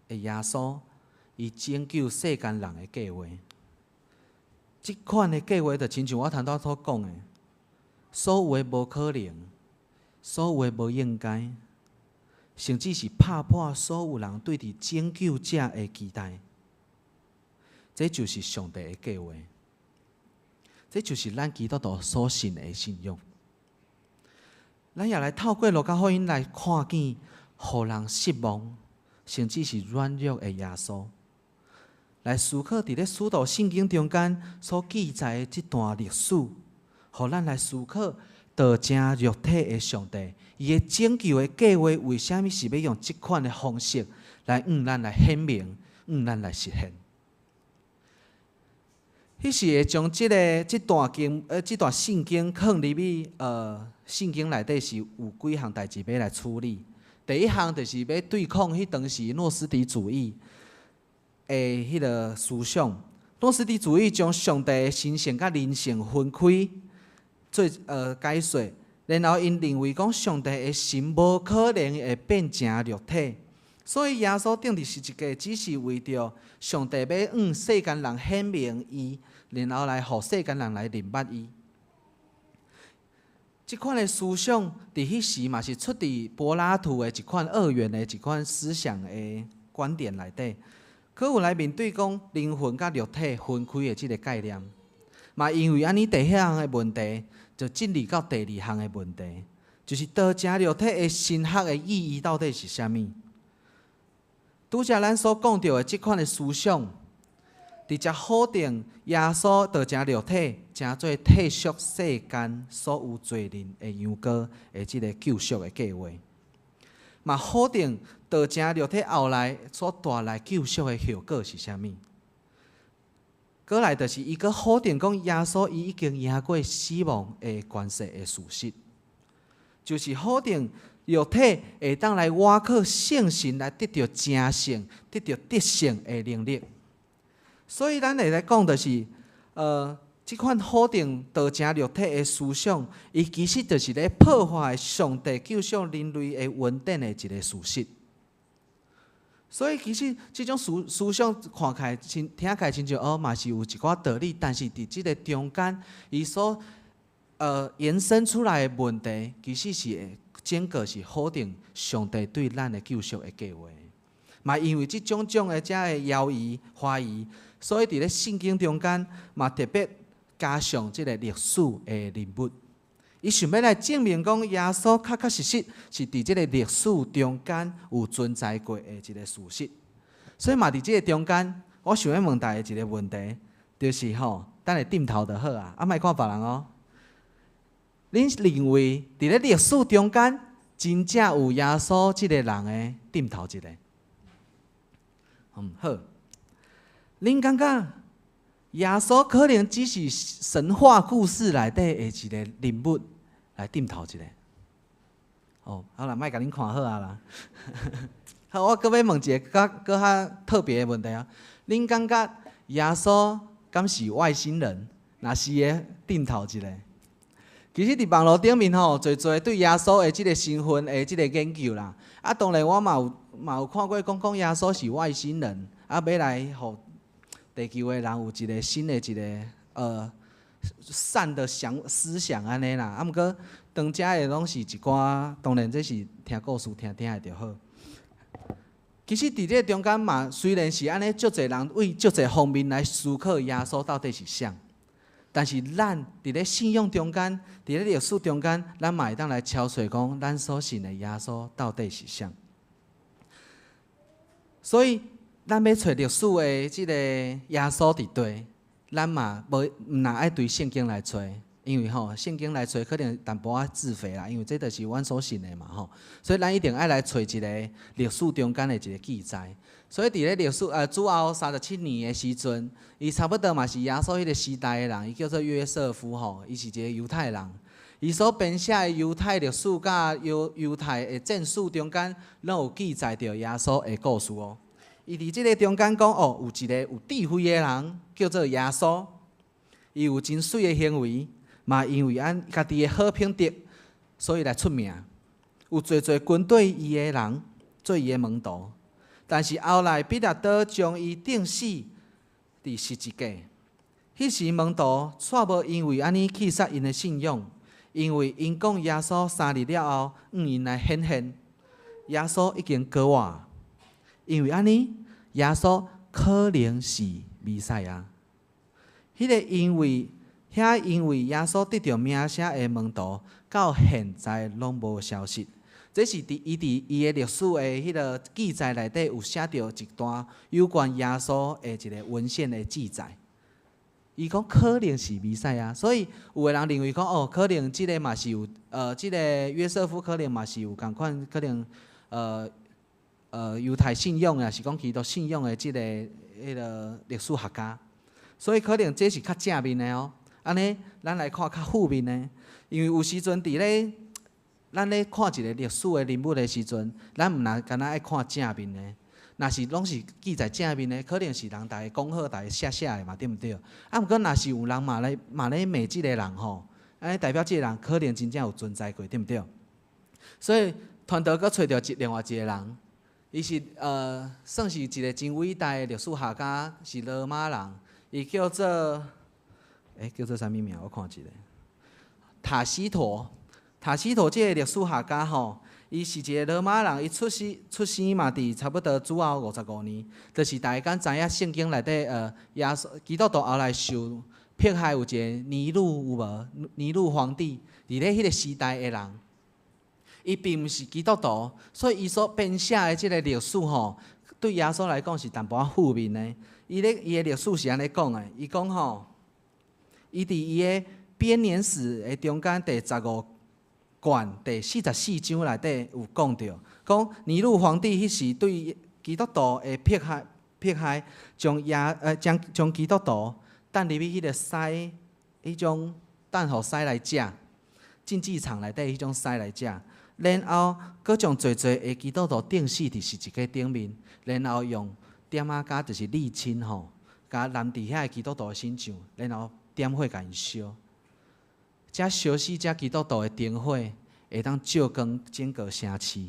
的耶穌，伊拯救世間人的計劃。這款的計劃就親像我頭拄所講的，所有的無可能，所有的無應該，甚至是拍破所有人對佇拯救者的期待。這就是上帝的計劃，這就是咱基督徒所信的信仰。咱也來透過路加福音來看見，予人失望，甚至是軟弱的耶穌，來思考佇咧使徒聖經中間所記載的這段歷史，予咱來思考道成肉體的上帝，伊的拯救的計劃為啥物是欲用這款的方式來向咱來顯明，向咱來實現？彼時會將這个這段經這段聖經放入去聖經內底是有幾項代誌欲來處理。第一項就是欲對抗彼當時諾斯底主義的彼个思想。諾斯底主義將上帝的神性佮人性分開做解說，然後𪜶認為講上帝的神無可能會變成肉體，所以耶穌釘佇十字架，只是為著上帝欲向世間人顯明伊，然後來予世間人來認捌伊。這款的思想，佇彼時嘛是出佇柏拉圖的一款二元的一款思想的觀點內底，閣有來面對講靈魂佮肉體分開的這個概念，嘛因為按呢第一項的問題，就進入到第二項的問題，就是道成肉體的神學的意義到底是啥物？拄才咱所講著的這款的思想，直接否定耶穌道成肉體，成做退贖世間所有罪人的羊羔的這个救贖的計劃，嘛否定道成肉體後來所帶來救贖的效果是啥物？閣來就是伊閣否定講耶穌伊已經贏過死亡的權勢的事實，就是否定肉體會當來倚靠聖神來得著成聖、得著得勝的能力。所以咱會來講，就是，這款否定道成肉體的思想，伊其實就是咧破壞上帝救贖人類的恩典的一个事實。所以其實這種思想看起來親聽起來親像哦，嘛是有一寡道理，但是佇這个中間，伊所延伸出來的問題，其實是會整個是否定上帝對咱的救贖的計劃。嘛因為這種種的遮个猶疑懷疑，所以佇咧聖經中間嘛特別加上這个歷史的人物，伊想欲來證明講耶穌確確實實是佇這个歷史中間有存在過的一个事實。所以嘛佇這个中間，我想欲問大家一个問題，就是吼，等下點頭就好啊，啊莫看別人哦。恁認為佇咧歷史中間真正有耶穌這个人的，點頭一下。好。恁感覺耶穌可能只是神話故事內底的一個人物，來點頭一下。哦，好啦，莫共恁看好啊啦。好，我閣欲問一个較閣較特別的問題啊。恁感覺耶穌敢是外星人？若是的，點頭一下。其實佇網路頂面吼，濟濟對耶穌的這个身份的這个研究啦。啊，當然我嘛有看過講講耶穌是外星人，啊，欲來予地球的人有一个新的一个善的思想按呢啦。啊，毋過當遮的攏是一寡，當然這是聽故事聽聽的就好。其實佇這个中間嘛，雖然是按呢，足濟人為足濟方面來思考耶穌到底是啥，但是咱佇咧信仰中間，佇咧歷史中間，咱嘛會當來敲揣講，咱所信的耶穌到底是啥。所以，咱欲揣歷史的這个耶穌佇佗，咱嘛無毋若愛對聖經來揣，因為吼聖經來揣可能淡薄仔自肥啦，因為這就是阮所信的嘛吼，所以咱一定愛來揣一个歷史中間的一个記載。所以佇咧歷史主後37年的時陣，伊差不多嘛是耶穌彼个時代的人，伊叫做約瑟夫吼，伊是一个猶太人。伊所編寫的猶太歷史佮猶太的戰史中間，攏有記載著耶穌的故事哦。伊佇這个中間講哦，有一个有智慧的人叫做耶穌，伊有真媠的行為，嘛因為按家己的好品德，所以來出名。有濟濟跟隨伊的人做伊的門徒，但是後來彼拉多將伊釘死佇十字架。彼時門徒卻無因為按呢棄殺𪜶的信仰，因為𪜶講耶穌3日了後，向𪜶來顯現，耶穌已經過活。因為按呢，耶穌可能是彌賽亞。彼个因為遐因為耶穌得著名聲的門徒，到現在攏無消息。這是佇伊佇伊的歷史的彼个記載內底有寫著一段有關耶穌的一个文獻的記載。伊講可能是彌賽亞，所以有的人認為講哦，可能這个嘛是有，這个約瑟夫可能嘛是有仝款可能，猶太信仰抑是講基督信仰的這个彼个歷史學家，所以可能這是較正面的哦。按呢，咱來看較負面的，因為有時陣佇咧咱咧看一个歷史的人物的時陣，咱毋若干焦愛看正面的。若是攏是記載正面的，可能是人逐家講好，逐家寫寫的嘛，對毋對？啊，毋過若是有人嘛咧罵這个人吼，按呢代表這个人可能真正有存在過，對毋對？所以團隊閣揣著另外一个人，伊是算是一个真偉大的歷史學家，是羅馬人，伊叫做叫做啥物名？我看一下，塔西佗。塔西佗這个歷史學家吼，伊是一個羅馬人，伊出生嘛，佇差不多主後55年，就是大家敢知影聖經內底耶穌基督徒後來受迫害有一個尼祿有無？尼祿皇帝佇咧彼個時代的人，伊並毋是基督徒，所以伊所編寫的這個歷史吼，對耶穌來講是淡薄仔負面的。伊咧伊的歷史是按呢講的，伊講吼，伊佇伊的編年史的中間第15卷第44章內底有講著，講尼祿皇帝彼時對基督徒的迫害，迫害將耶將將基督徒擲入去彼個獅，彼種擲予獅來食，競技場內底彼種獅來食，然後閣將濟濟的基督徒釘死佇十字架頂面，然後用點仔膠就是瀝青吼，共淋佇遐个基督徒的身上，然後點火共𪜶燒。這燒死這基督徒的燈火，會當照光整個城市。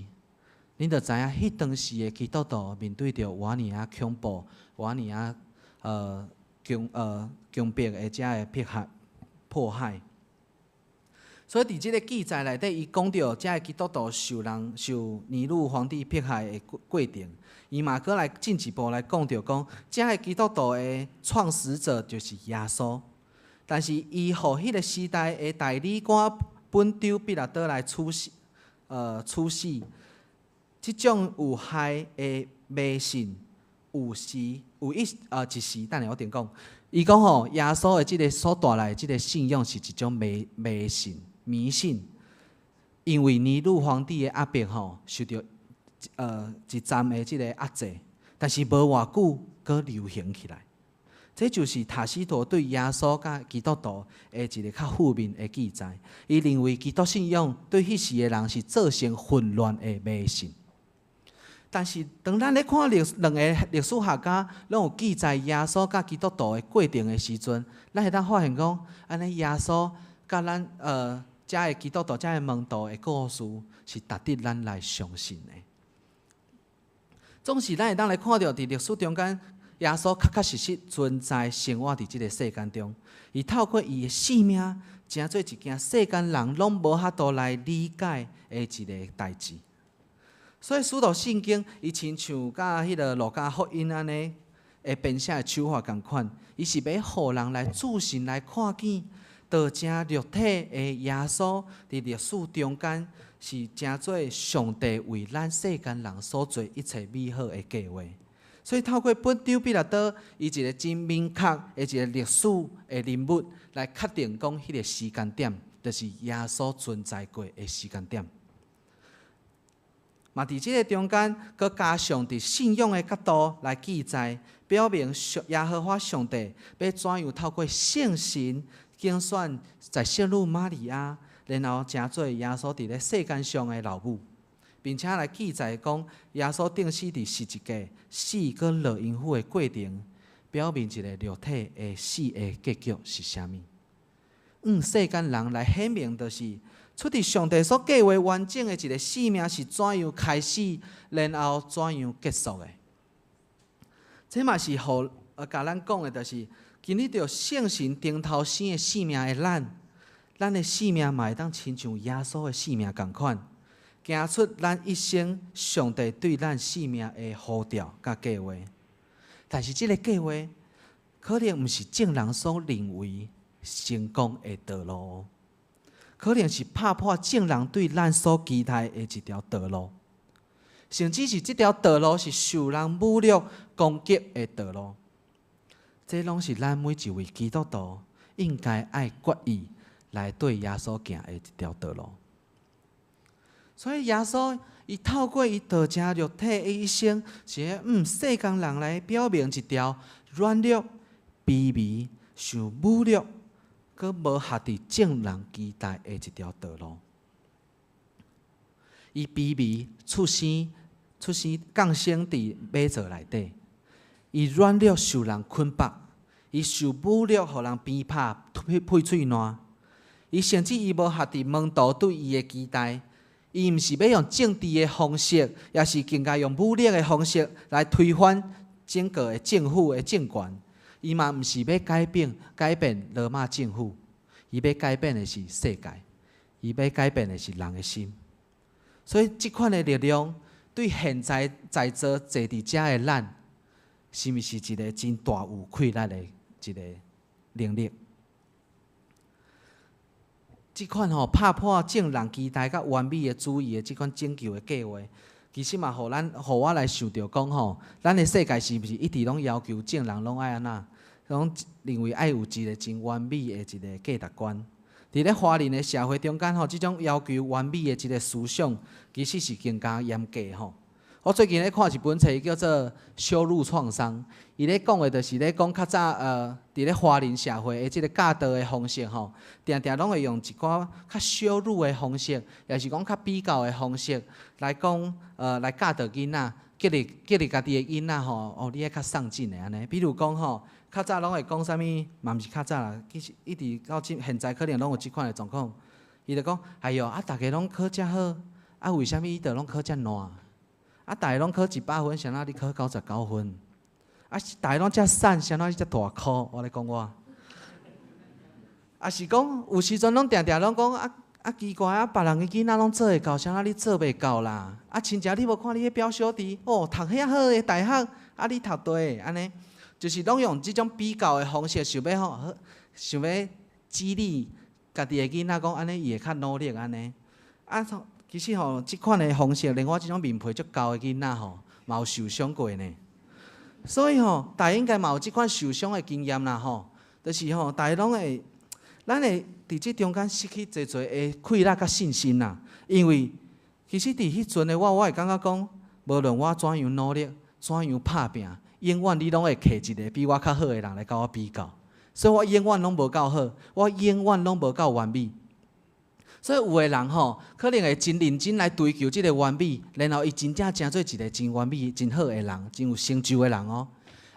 恁就知影，彼當時的基督徒面對著偌爾仔恐怖、偌爾仔強迫的這个迫害、迫害。所以佇這个記載內底，伊講著這个基督徒受人受尼祿皇帝迫害的過程，伊嘛閣來進一步來講著講，這个基督徒的創始者就是耶穌。但是，伊予彼个時代的代理官本丟彼拉多來處死，處死這種有害的迷信，有時有一一時，等下我點講，伊講吼，耶穌的這个所帶來的這个信仰是一種迷信迷信，因為尼祿皇帝的壓迫吼，受著一暫的這個壓制，但是無偌久，閣流行起來。這就是塔西佗對耶穌佮基督徒的一个較負面的記載。伊認為基督信仰對彼時的人是造成混亂的迷信。但是，當咱咧看歷兩个歷史學家攏有記載耶穌佮基督徒的過程的時陣，咱會當發現講，按呢耶穌佮咱遮个基督徒、遮个門徒的故事是值得咱來相信的。總是咱會當來看著佇歷史中間，耶穌確確實實存在生活佇這个世間中，伊透過伊的生命，成做一件世間人攏無法度來理解的一个代誌。所以，使徒聖經伊親像佮彼个路加福音按呢，的編寫的手法仝款，伊是欲予人來注神來看見，道成肉體的耶穌佇歷史中間是成做上帝為咱世間人所做一切美好的計畫。所以透過本丟彼拉多，伊一个真明確的一个歷史的人物來確定講，彼个時間點，就是耶穌存在過的時間點。嘛，佇這个中間，閣加上佇信仰的角度來記載，表明耶和華上帝欲怎樣透過聖神揀選在聖女瑪利亞，然後成做耶穌佇咧世間上的老母。並且來記載講，耶穌釘死佇十字架，死閣落陰府的過程，表明一个肉體的死的結局是啥物。世間人來顯明，就是出佇上帝所計畫完整的一个生命是怎樣開始，然後怎樣結束的。這嘛是予共咱講的，就是經歷著聖神重頭生的生命的咱，咱的生命嘛會當親像耶穌的生命仝款，行出咱一生上帝對咱生命的呼召佮計畫。但是這个計畫可能毋是眾人所認為成功的道路，可能是拍破眾人對咱所期待的一條道路，甚至是這條道路是受人侮辱攻擊的道路。這攏是咱每一位基督徒應該愛決意來綴耶穌行的一條道路。所以耶穌伊透過伊道成肉體的一生，是向世間人來表明一條軟弱、卑微、受侮辱、閣無合佇眾人期待的一條道路。伊卑微出生，出生降生佇馬槽內底，伊軟弱受人捆綁，伊受侮辱，予人鞭拍、屁屁喙瀾。伊甚至伊無合佇門徒對伊的期待。伊毋是欲用政治的方式，抑是更加用武力的方式來推翻整個的政府的政權。伊嘛毋是欲改變羅馬政府，伊欲改變的是世界，伊欲改變的是人的心。所以，這款的力量對現在在座坐佇遮的咱，是毋是一個真大有氣力的一個能力？這款吼拍破眾人期待佮完美的主義的這款拯救的計劃，其實嘛，予咱，予我來想著講吼，咱的世界是毋是一直攏要求眾人攏愛按怎？攏認為愛有一個真完美的一個價值觀。佇咧華人的社會中間吼，這種要求完美的這個思想，其實是更加嚴格吼。我最近咧看一本冊叫做《羞辱創傷》，伊咧講的就是咧講較早佇咧華人社會的這個教導的方式吼，定定攏會用一寡較羞辱的方式，抑是講較比較的方式來講，來教導囡仔，激勵家己的囡仔吼，哦，你愛較上進的按呢。比如講吼，較早攏會講啥物，嘛毋是較早啦，其實一直到這現在可能攏有這款的狀況。伊就講，哎喲，啊，逐家攏考遮好，啊，為啥物你著攏考遮爛？啊，逐家攏考100分，啥物你考99分？啊，逐家攏遮瘦，啥物你遮大箍？我咧講我。啊，是講有時陣攏定定攏講啊啊奇怪啊，別人的囡仔攏做會到，啥物你做袂到啦？啊，親像你無看你彼表小弟，哦，讀遐好的大學，啊，你讀佗按呢，就是攏用這種比較的方式，想欲吼，想欲激勵家己的囡仔講按呢，伊會較努力按呢。啊，其實吼，這款的方式，連我這種面皮足厚的囡仔吼，嘛有受傷過呢。所以吼，大家應該嘛有這款受傷的經驗啦吼。就是吼，大家攏會，咱會佇這中間失去濟濟的氣力佮信心啦。因為其實佇彼陣的我，我會感覺講，無論我怎樣努力，怎樣拍拚，永遠你攏會摕一個比我較好的人來佮我比較。所以我永遠攏無夠好，我永遠攏無夠完美。所以有的人吼，可能會真認真來追求這個完美，然後伊真正成做一個真完美、真好的人，真有成就的人哦。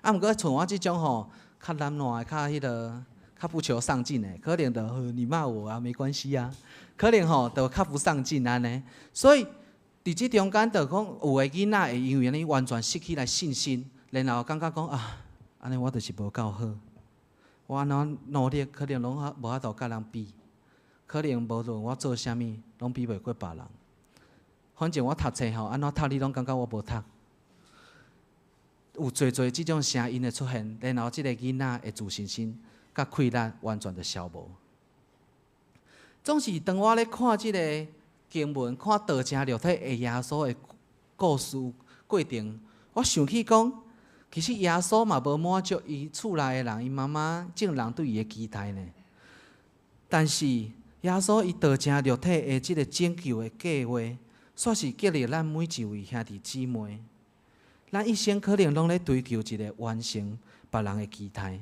啊，毋過像我這種吼，較懶惰的、較彼個、較不求上進的，可能就你罵我啊，沒關係啊。可能吼，就較不上進按呢。所以佇這中間，就講有的囡仔會因為按呢完全失去來信心，然後感覺講啊，按呢我就是無夠好，我按怎努力，可能攏無法度佮人比。可能無論我做啥物，攏比袂過別人。反正我讀冊吼，按怎讀你攏感覺我無讀。有濟濟這種聲音的出現，然後這個囡仔的自信心佮氣力完全就消無。總是當我咧看這個經文，看道成肉體的耶穌的故事過程，我想起講，其實耶穌嘛無滿足伊厝內的人，伊媽媽眾人對伊的期待呢。但是耶穌伊道成肉體的這個拯救的計劃，煞是激勵咱每一位兄弟姊妹。咱一生可能攏咧追求一個完成別人的期待，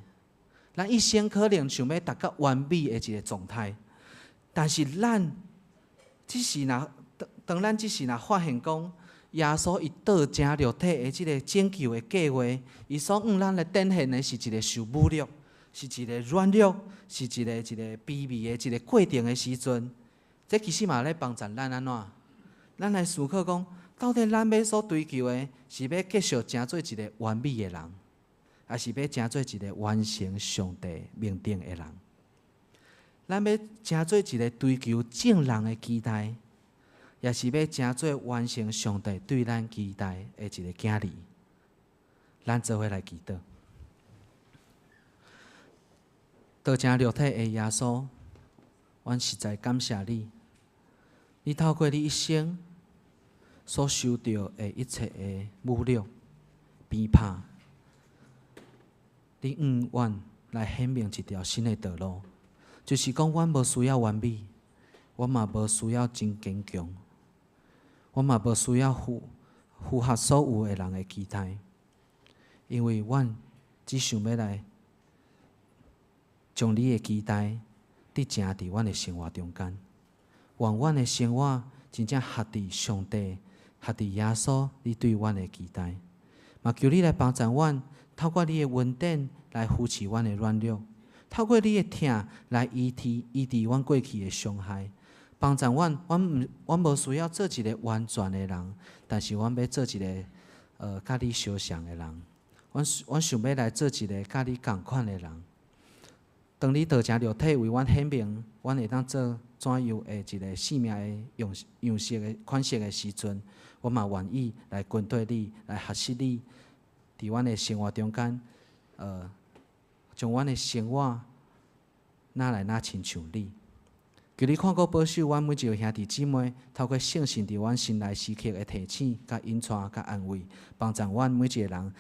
咱一生可能想欲達到完美的一個狀態，但是咱只是若當當咱只是若發現講，耶穌伊道成肉體的這個拯救的計劃，伊所向咱來展現的是一個受侮辱，是一個軟弱，是一個卑微的一個過程的時陣，這其實嘛咧幫助咱按怎？咱來思考講，到底咱欲所追求的，是欲繼續成做一個完美的人，抑是欲成做一個完成上帝命定的人？咱欲成做一個追求眾人的期待，抑是欲成做完成上帝對咱期待的一個囝兒？咱做伙來祈禱。道成肉體的耶穌，阮實在感謝你，你透過你一生所受著的一切的侮辱、鞭拍，你向阮來顯明一條新的道路，就是講，阮無需要完美，阮嘛無需要真堅強，阮嘛無需要符合所有的人的期待，因為阮只想欲來將你的期待佇成佇阮的生活中間，願阮的生活真正合佇上帝、合佇耶穌你對阮的期待。嘛求你來幫助阮，透過你的恩典來扶持阮的軟弱，透過你的疼來醫治醫治阮過去的傷害。幫助阮，阮毋，阮無需要做一个完全的人，但是阮欲做一个佮你相像的人。阮想欲來做一个佮你仝款的人。當你道成肉體為阮顯明，阮會當做怎樣的一个生命的樣式的款式的時陣，我嘛願意來跟綴你，來學習你，佇阮的生活中間，將阮的生活若來若親像你。求你看顧保守阮每一个兄弟姊妹，透過聖神佇阮心內時刻的提醒、佮引帶、佮安慰，幫助阮每一个人，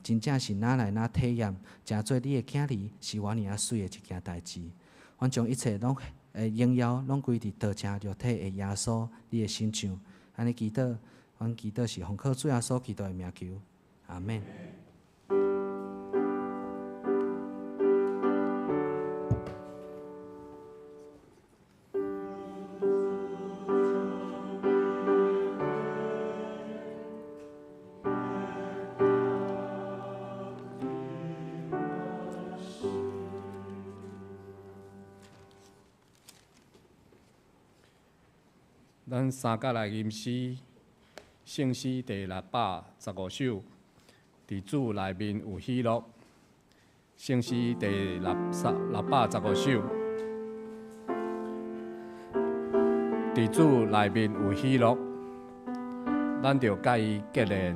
真正是若來若體驗，成做你的囝兒是偌爾仔媠的一件代誌。阮將一切攏榮耀攏歸佇道成肉體的耶穌你的身上。按呢祈禱，阮祈禱是奉靠主耶穌基督的名求，阿們。咱三甲來吟詩，聖詩第615首，佇主內面有喜樂。聖詩第615首，佇主內面有喜樂，咱著佮伊結連。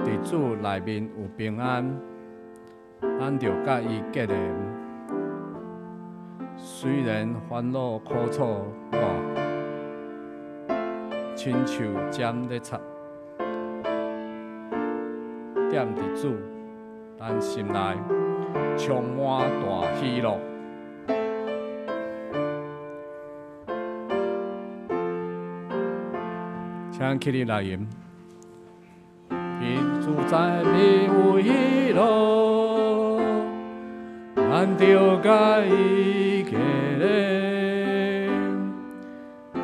佇主內面有平安，咱著佮伊結連。雖然煩惱苦楚，我親像針咧插，踮佇主咱心內充滿大喜樂。請起立來吟。佇主內面有喜樂，咱著佮伊結連。佇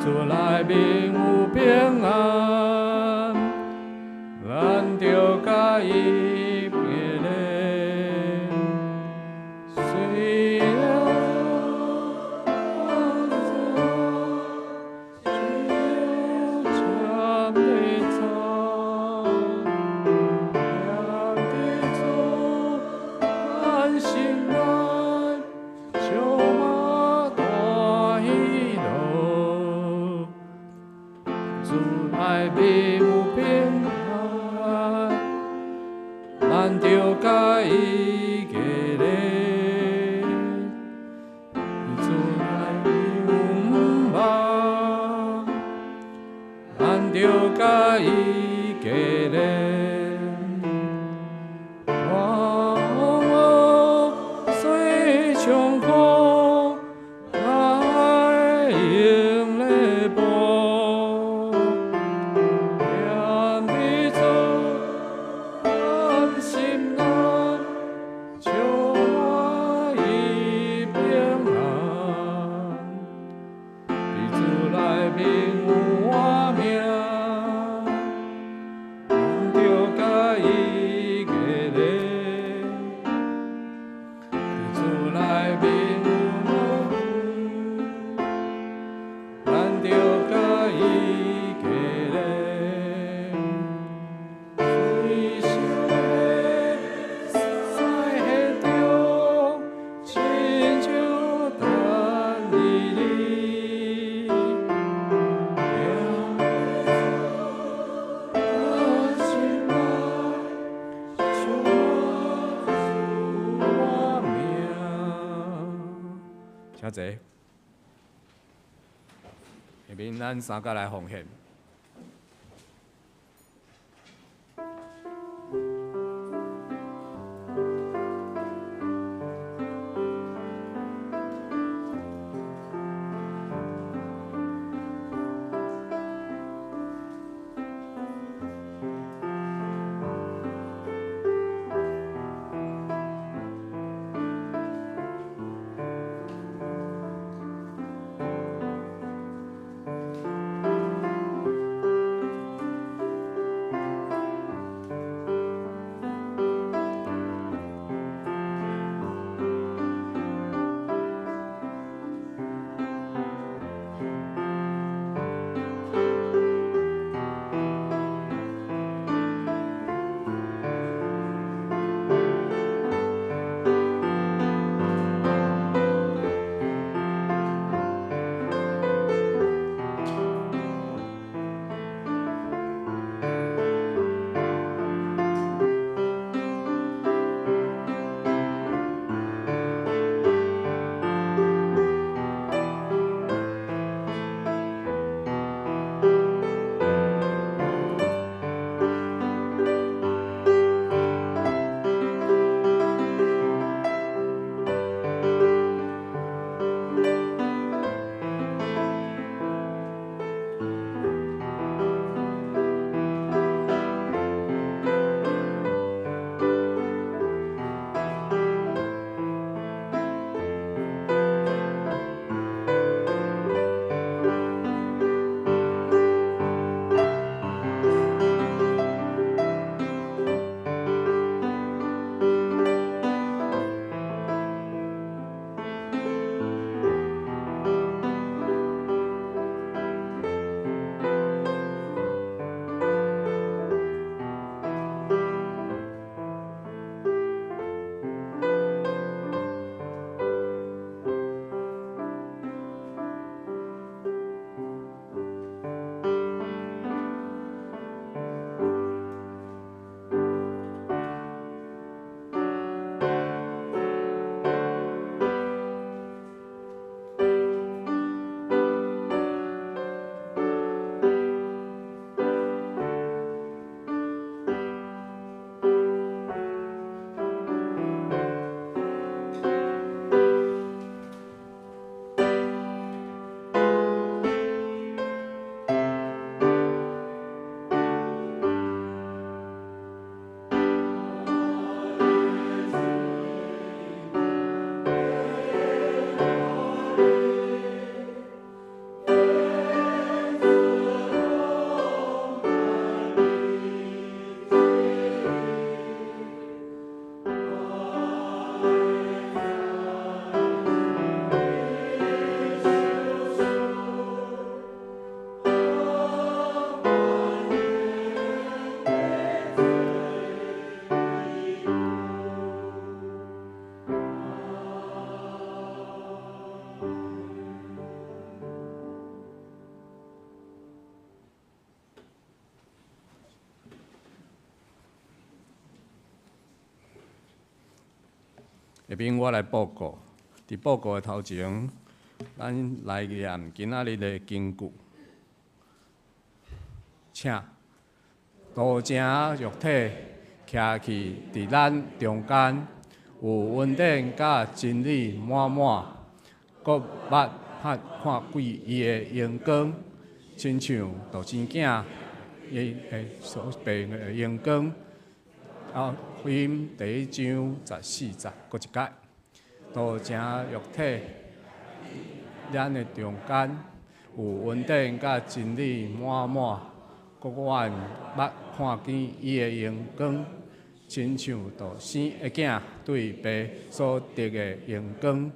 主內面有平安，咱著佮伊結連。雖然針咧插，踮佇主咱心內充滿大喜樂。主內面有平安，咱著佮伊結連。主內面有盼望，咱著佮伊結連。風雨雖長苦，愛永咧伴。踮佇主咱心內充滿伊平安。佇主內面有活命，咱著佮伊結連。佇主內面有樂，咱著佮伊結連。水小的西中，親像等你。踮咱心內充滿活命。請坐。下面咱三甲來奉獻。主下面我來報告，佇報告的頭前，咱來念今仔日的經句，請道成肉體徛去佇咱中間，有恩典佮真理滿滿，閣捌看看見伊的榮光，親像獨生囝伊的所父的榮光。啊，福音第一章十四節，閣一擺，道成肉體，咱的中間有恩典佮真理滿滿，閣阮捌看見伊的榮光，親像獨生的囝對父所得的榮光。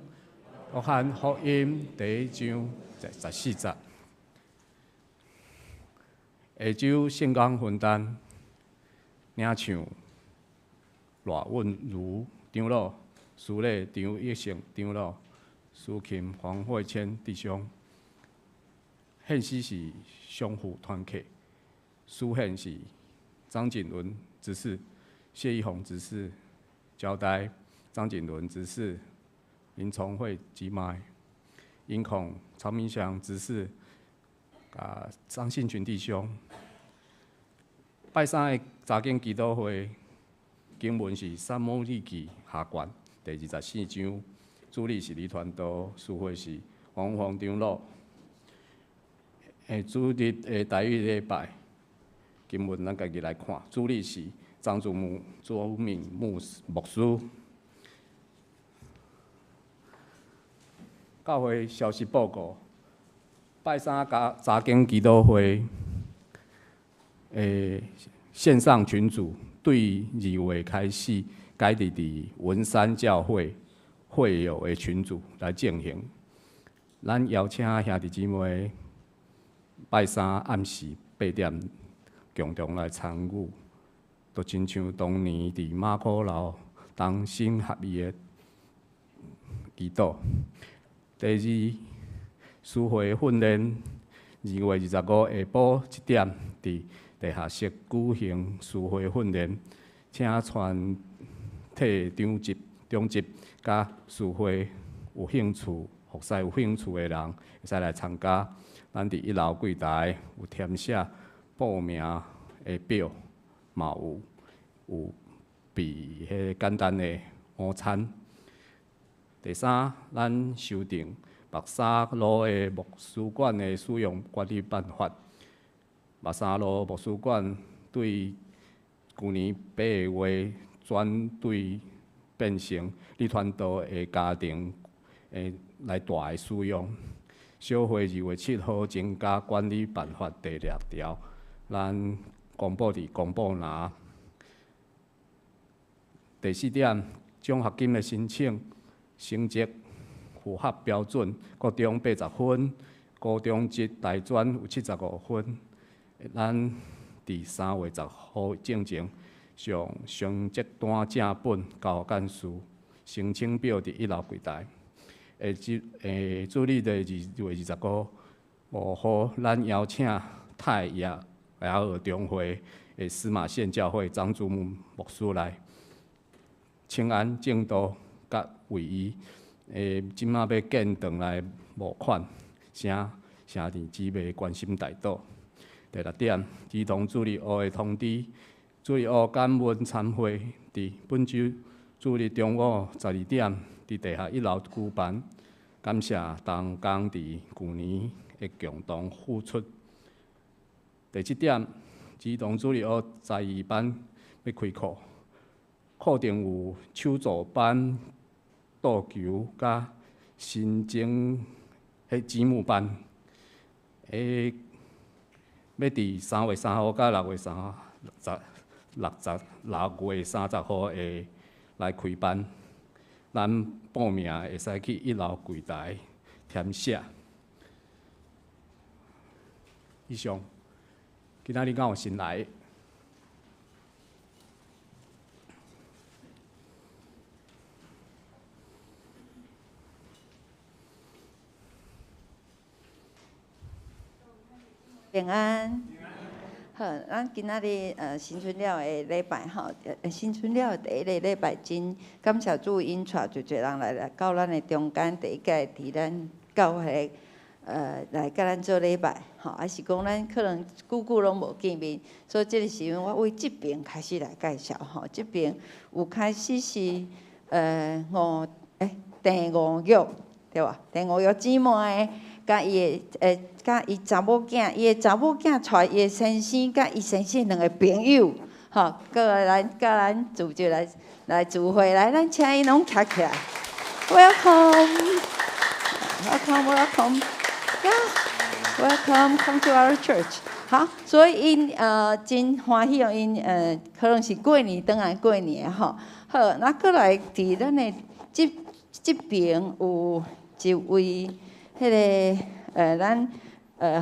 約翰福音第一章十四節。下週聖工分擔領唱賴韻如長老、蘇禮張益勝長老、蘇琴黃慧谦弟兄。獻詩是相互團契，司獻是張景倫執事、謝一紅執事交代，張景倫執事、林崇惠姊妹、音控曹明祥執事、啊張信群弟兄。拜三的查經祈禱會經文是《撒母耳記下卷》第二十四章，主禮是李傳道，司會是黃黃長老。主日的台語禮拜經文，咱家己來看。主禮是張祖牧、周敏牧師牧師。教會消息報告：拜三加查經祈禱會的線上群組，對2月開始改佇佇文山教會會友的群組來進行。咱邀請兄弟姊妹拜三暗時八點共同來參與，就親像當年佇馬可樓同心合意的祈禱。第二，司會訓練，2月25下晡一點，佇地下室舉行司會訓練，請全體長執、長執佮司會有興趣、服侍有興趣的人，會使來參加。咱佇一樓櫃台有填寫報名的表，嘛有有備彼個簡單的午餐。第三，咱修訂白沙路的牧師館的使用管理辦法。白沙路牧師館對舊年八月轉對變成李傳道的家庭的來大的使用。小會2月7號增加管理辦法第六條，咱公布佇公布欄。第四點，獎學金的申請成績符合標準，國中八十分，高中職大專有75分。咱佇3月10號進前，將成績單正本交幹事，申請表佇一樓櫃台。下主下主日的2月25號，咱邀請泰雅雅爾中會的司馬縣教會張祖牧牧師來請安證道佮為伊這馬欲建堂來募款，請兄弟姊妹關心代禱。第六點，兒童主日學的通知，主日學感恩餐會佇本週主日中午12點，佇地下一樓舉辦。感謝同工佇舊年的共同付出。第七點，兒童主日學才藝班欲開課，課程有手作班、桌球佮新增彼積木班。欲佇3月3號佮6月30、6月30號會來開班。咱報名會使去一樓櫃台填寫。以上，今仔日敢有新來？平安。好，咱今仔日新春了的禮拜吼，新春了的第一个禮拜，真感謝主𪜶帶濟濟人來到咱的中間，第一屆佇咱教會來佮咱做禮拜，吼，抑是講咱可能久久攏無見面，所以這个時陣我為這爿開始來介紹吼，這爿有開始是鄭吳玉對無？鄭吳玉姊妹佮伊的佮伊查某囝，伊的查某囝帶伊的先生，佮伊先生兩个朋友，吼，閣來佮咱組織來來聚會來，咱請𪜶攏徛起來。Welcome, welcome, welcome, yeah, welcome, come to our church。好，所以𪜶真歡喜哦，𪜶可能是過年轉來過年吼。好，那閣來佇咱的這這爿有一位彼个咱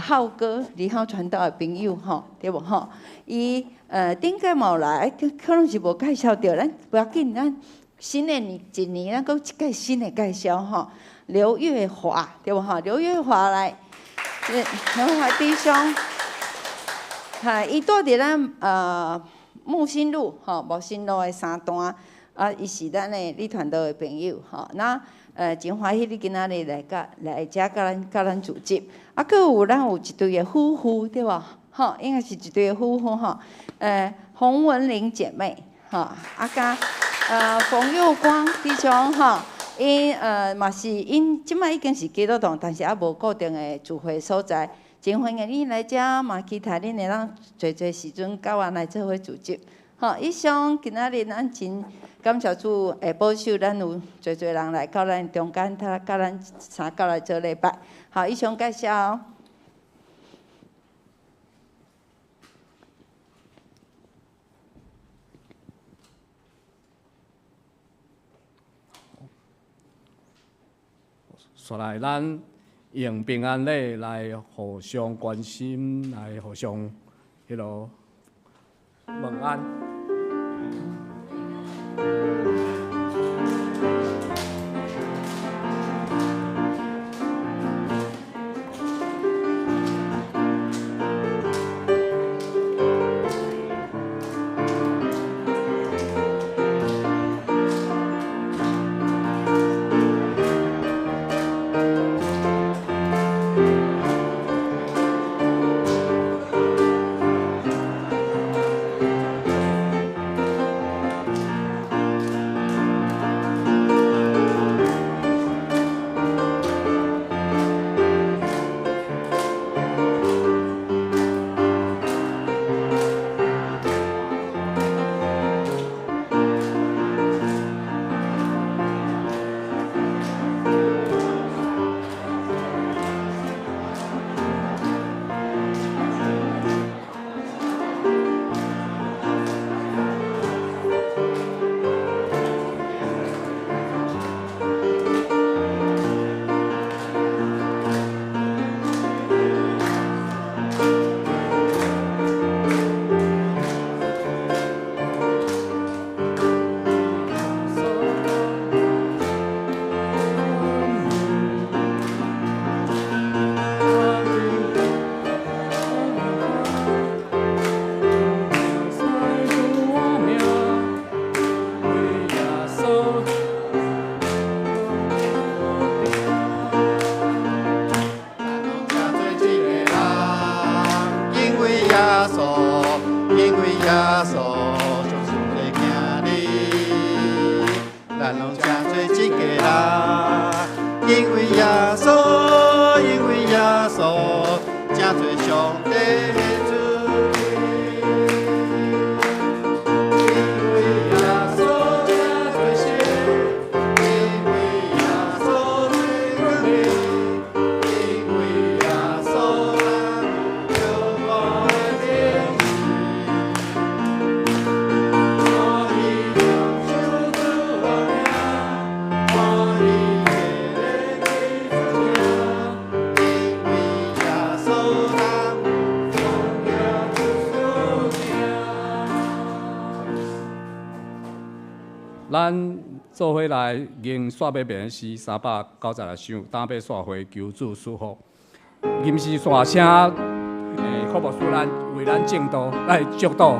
浩哥李浩傳道的朋友吼，對無吼？伊頂擺嘛有來，可能是無介紹著，咱無要緊，咱新的年一年，咱閣一屆新的介紹吼。劉月華對無吼？劉月華來，劉月華弟兄，哈，伊住佇咱木星路吼，木星路的三段，啊，伊是咱的李傳道的朋友吼。那真歡喜你今仔日來佮來遮佮咱佮咱組織。啊，閣有咱有一對的夫婦對無？吼，應該是一對的夫婦吼。洪文玲姐妹，吼，啊，佮馮佑光弟兄吼，𪜶嘛是𪜶這擺已經是基督徒，但是猶無固定的聚會所在。真歡迎恁來遮，嘛期待恁會當濟濟時陣佮阮來做伙聚集。吼，以上今仔日咱真感謝主會保守咱有濟濟人來到咱中間，佮咱三教來做禮拜。好，以上介紹。紲來，咱用平安禮來互相關心，來互相彼囉問安。咱做伙來吟煞欲眠詩396首，擔欲煞回求主賜福。吟詩大聲，柯牧師咱為咱證道來祝禱。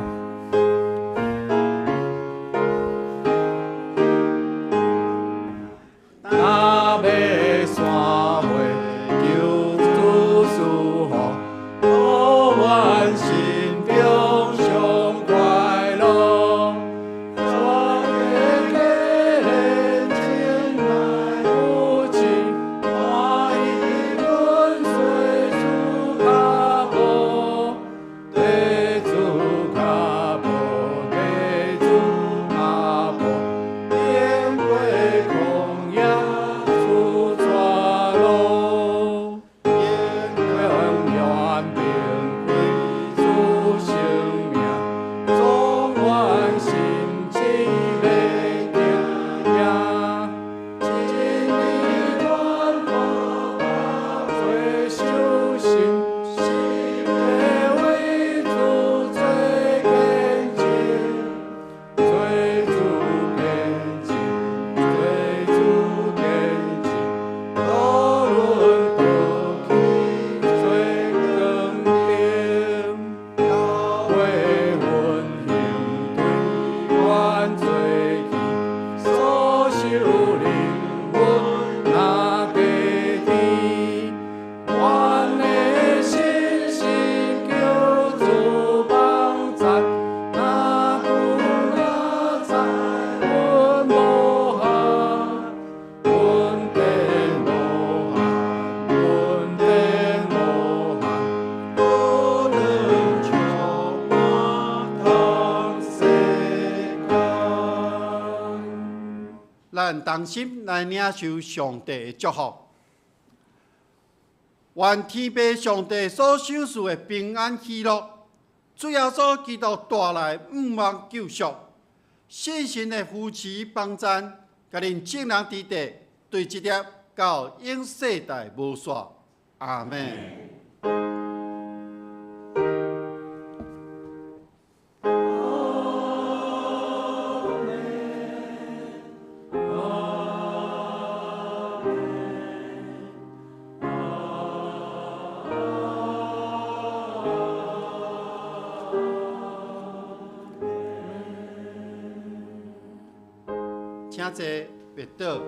咱同心來領受上帝的祝福，願天父上帝所賞賜的平安喜樂，主耶穌基督帶來毋忘救贖，聖神的扶持幫贊，共恁眾人佇地對這粒到永世代無煞。阿們。請坐，別倒。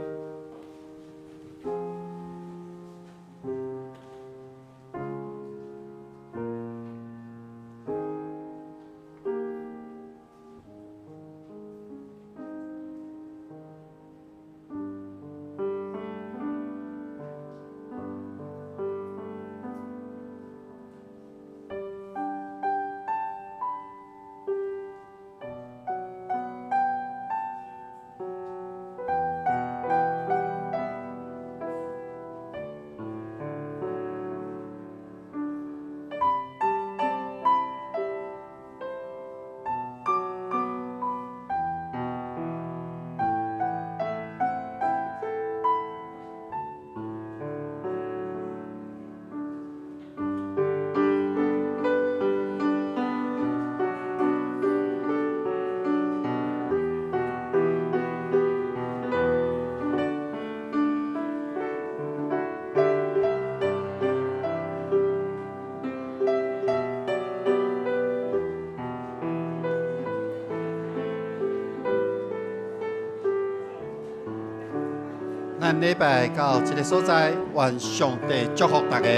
咱禮拜到這个所在，願上帝祝福大家。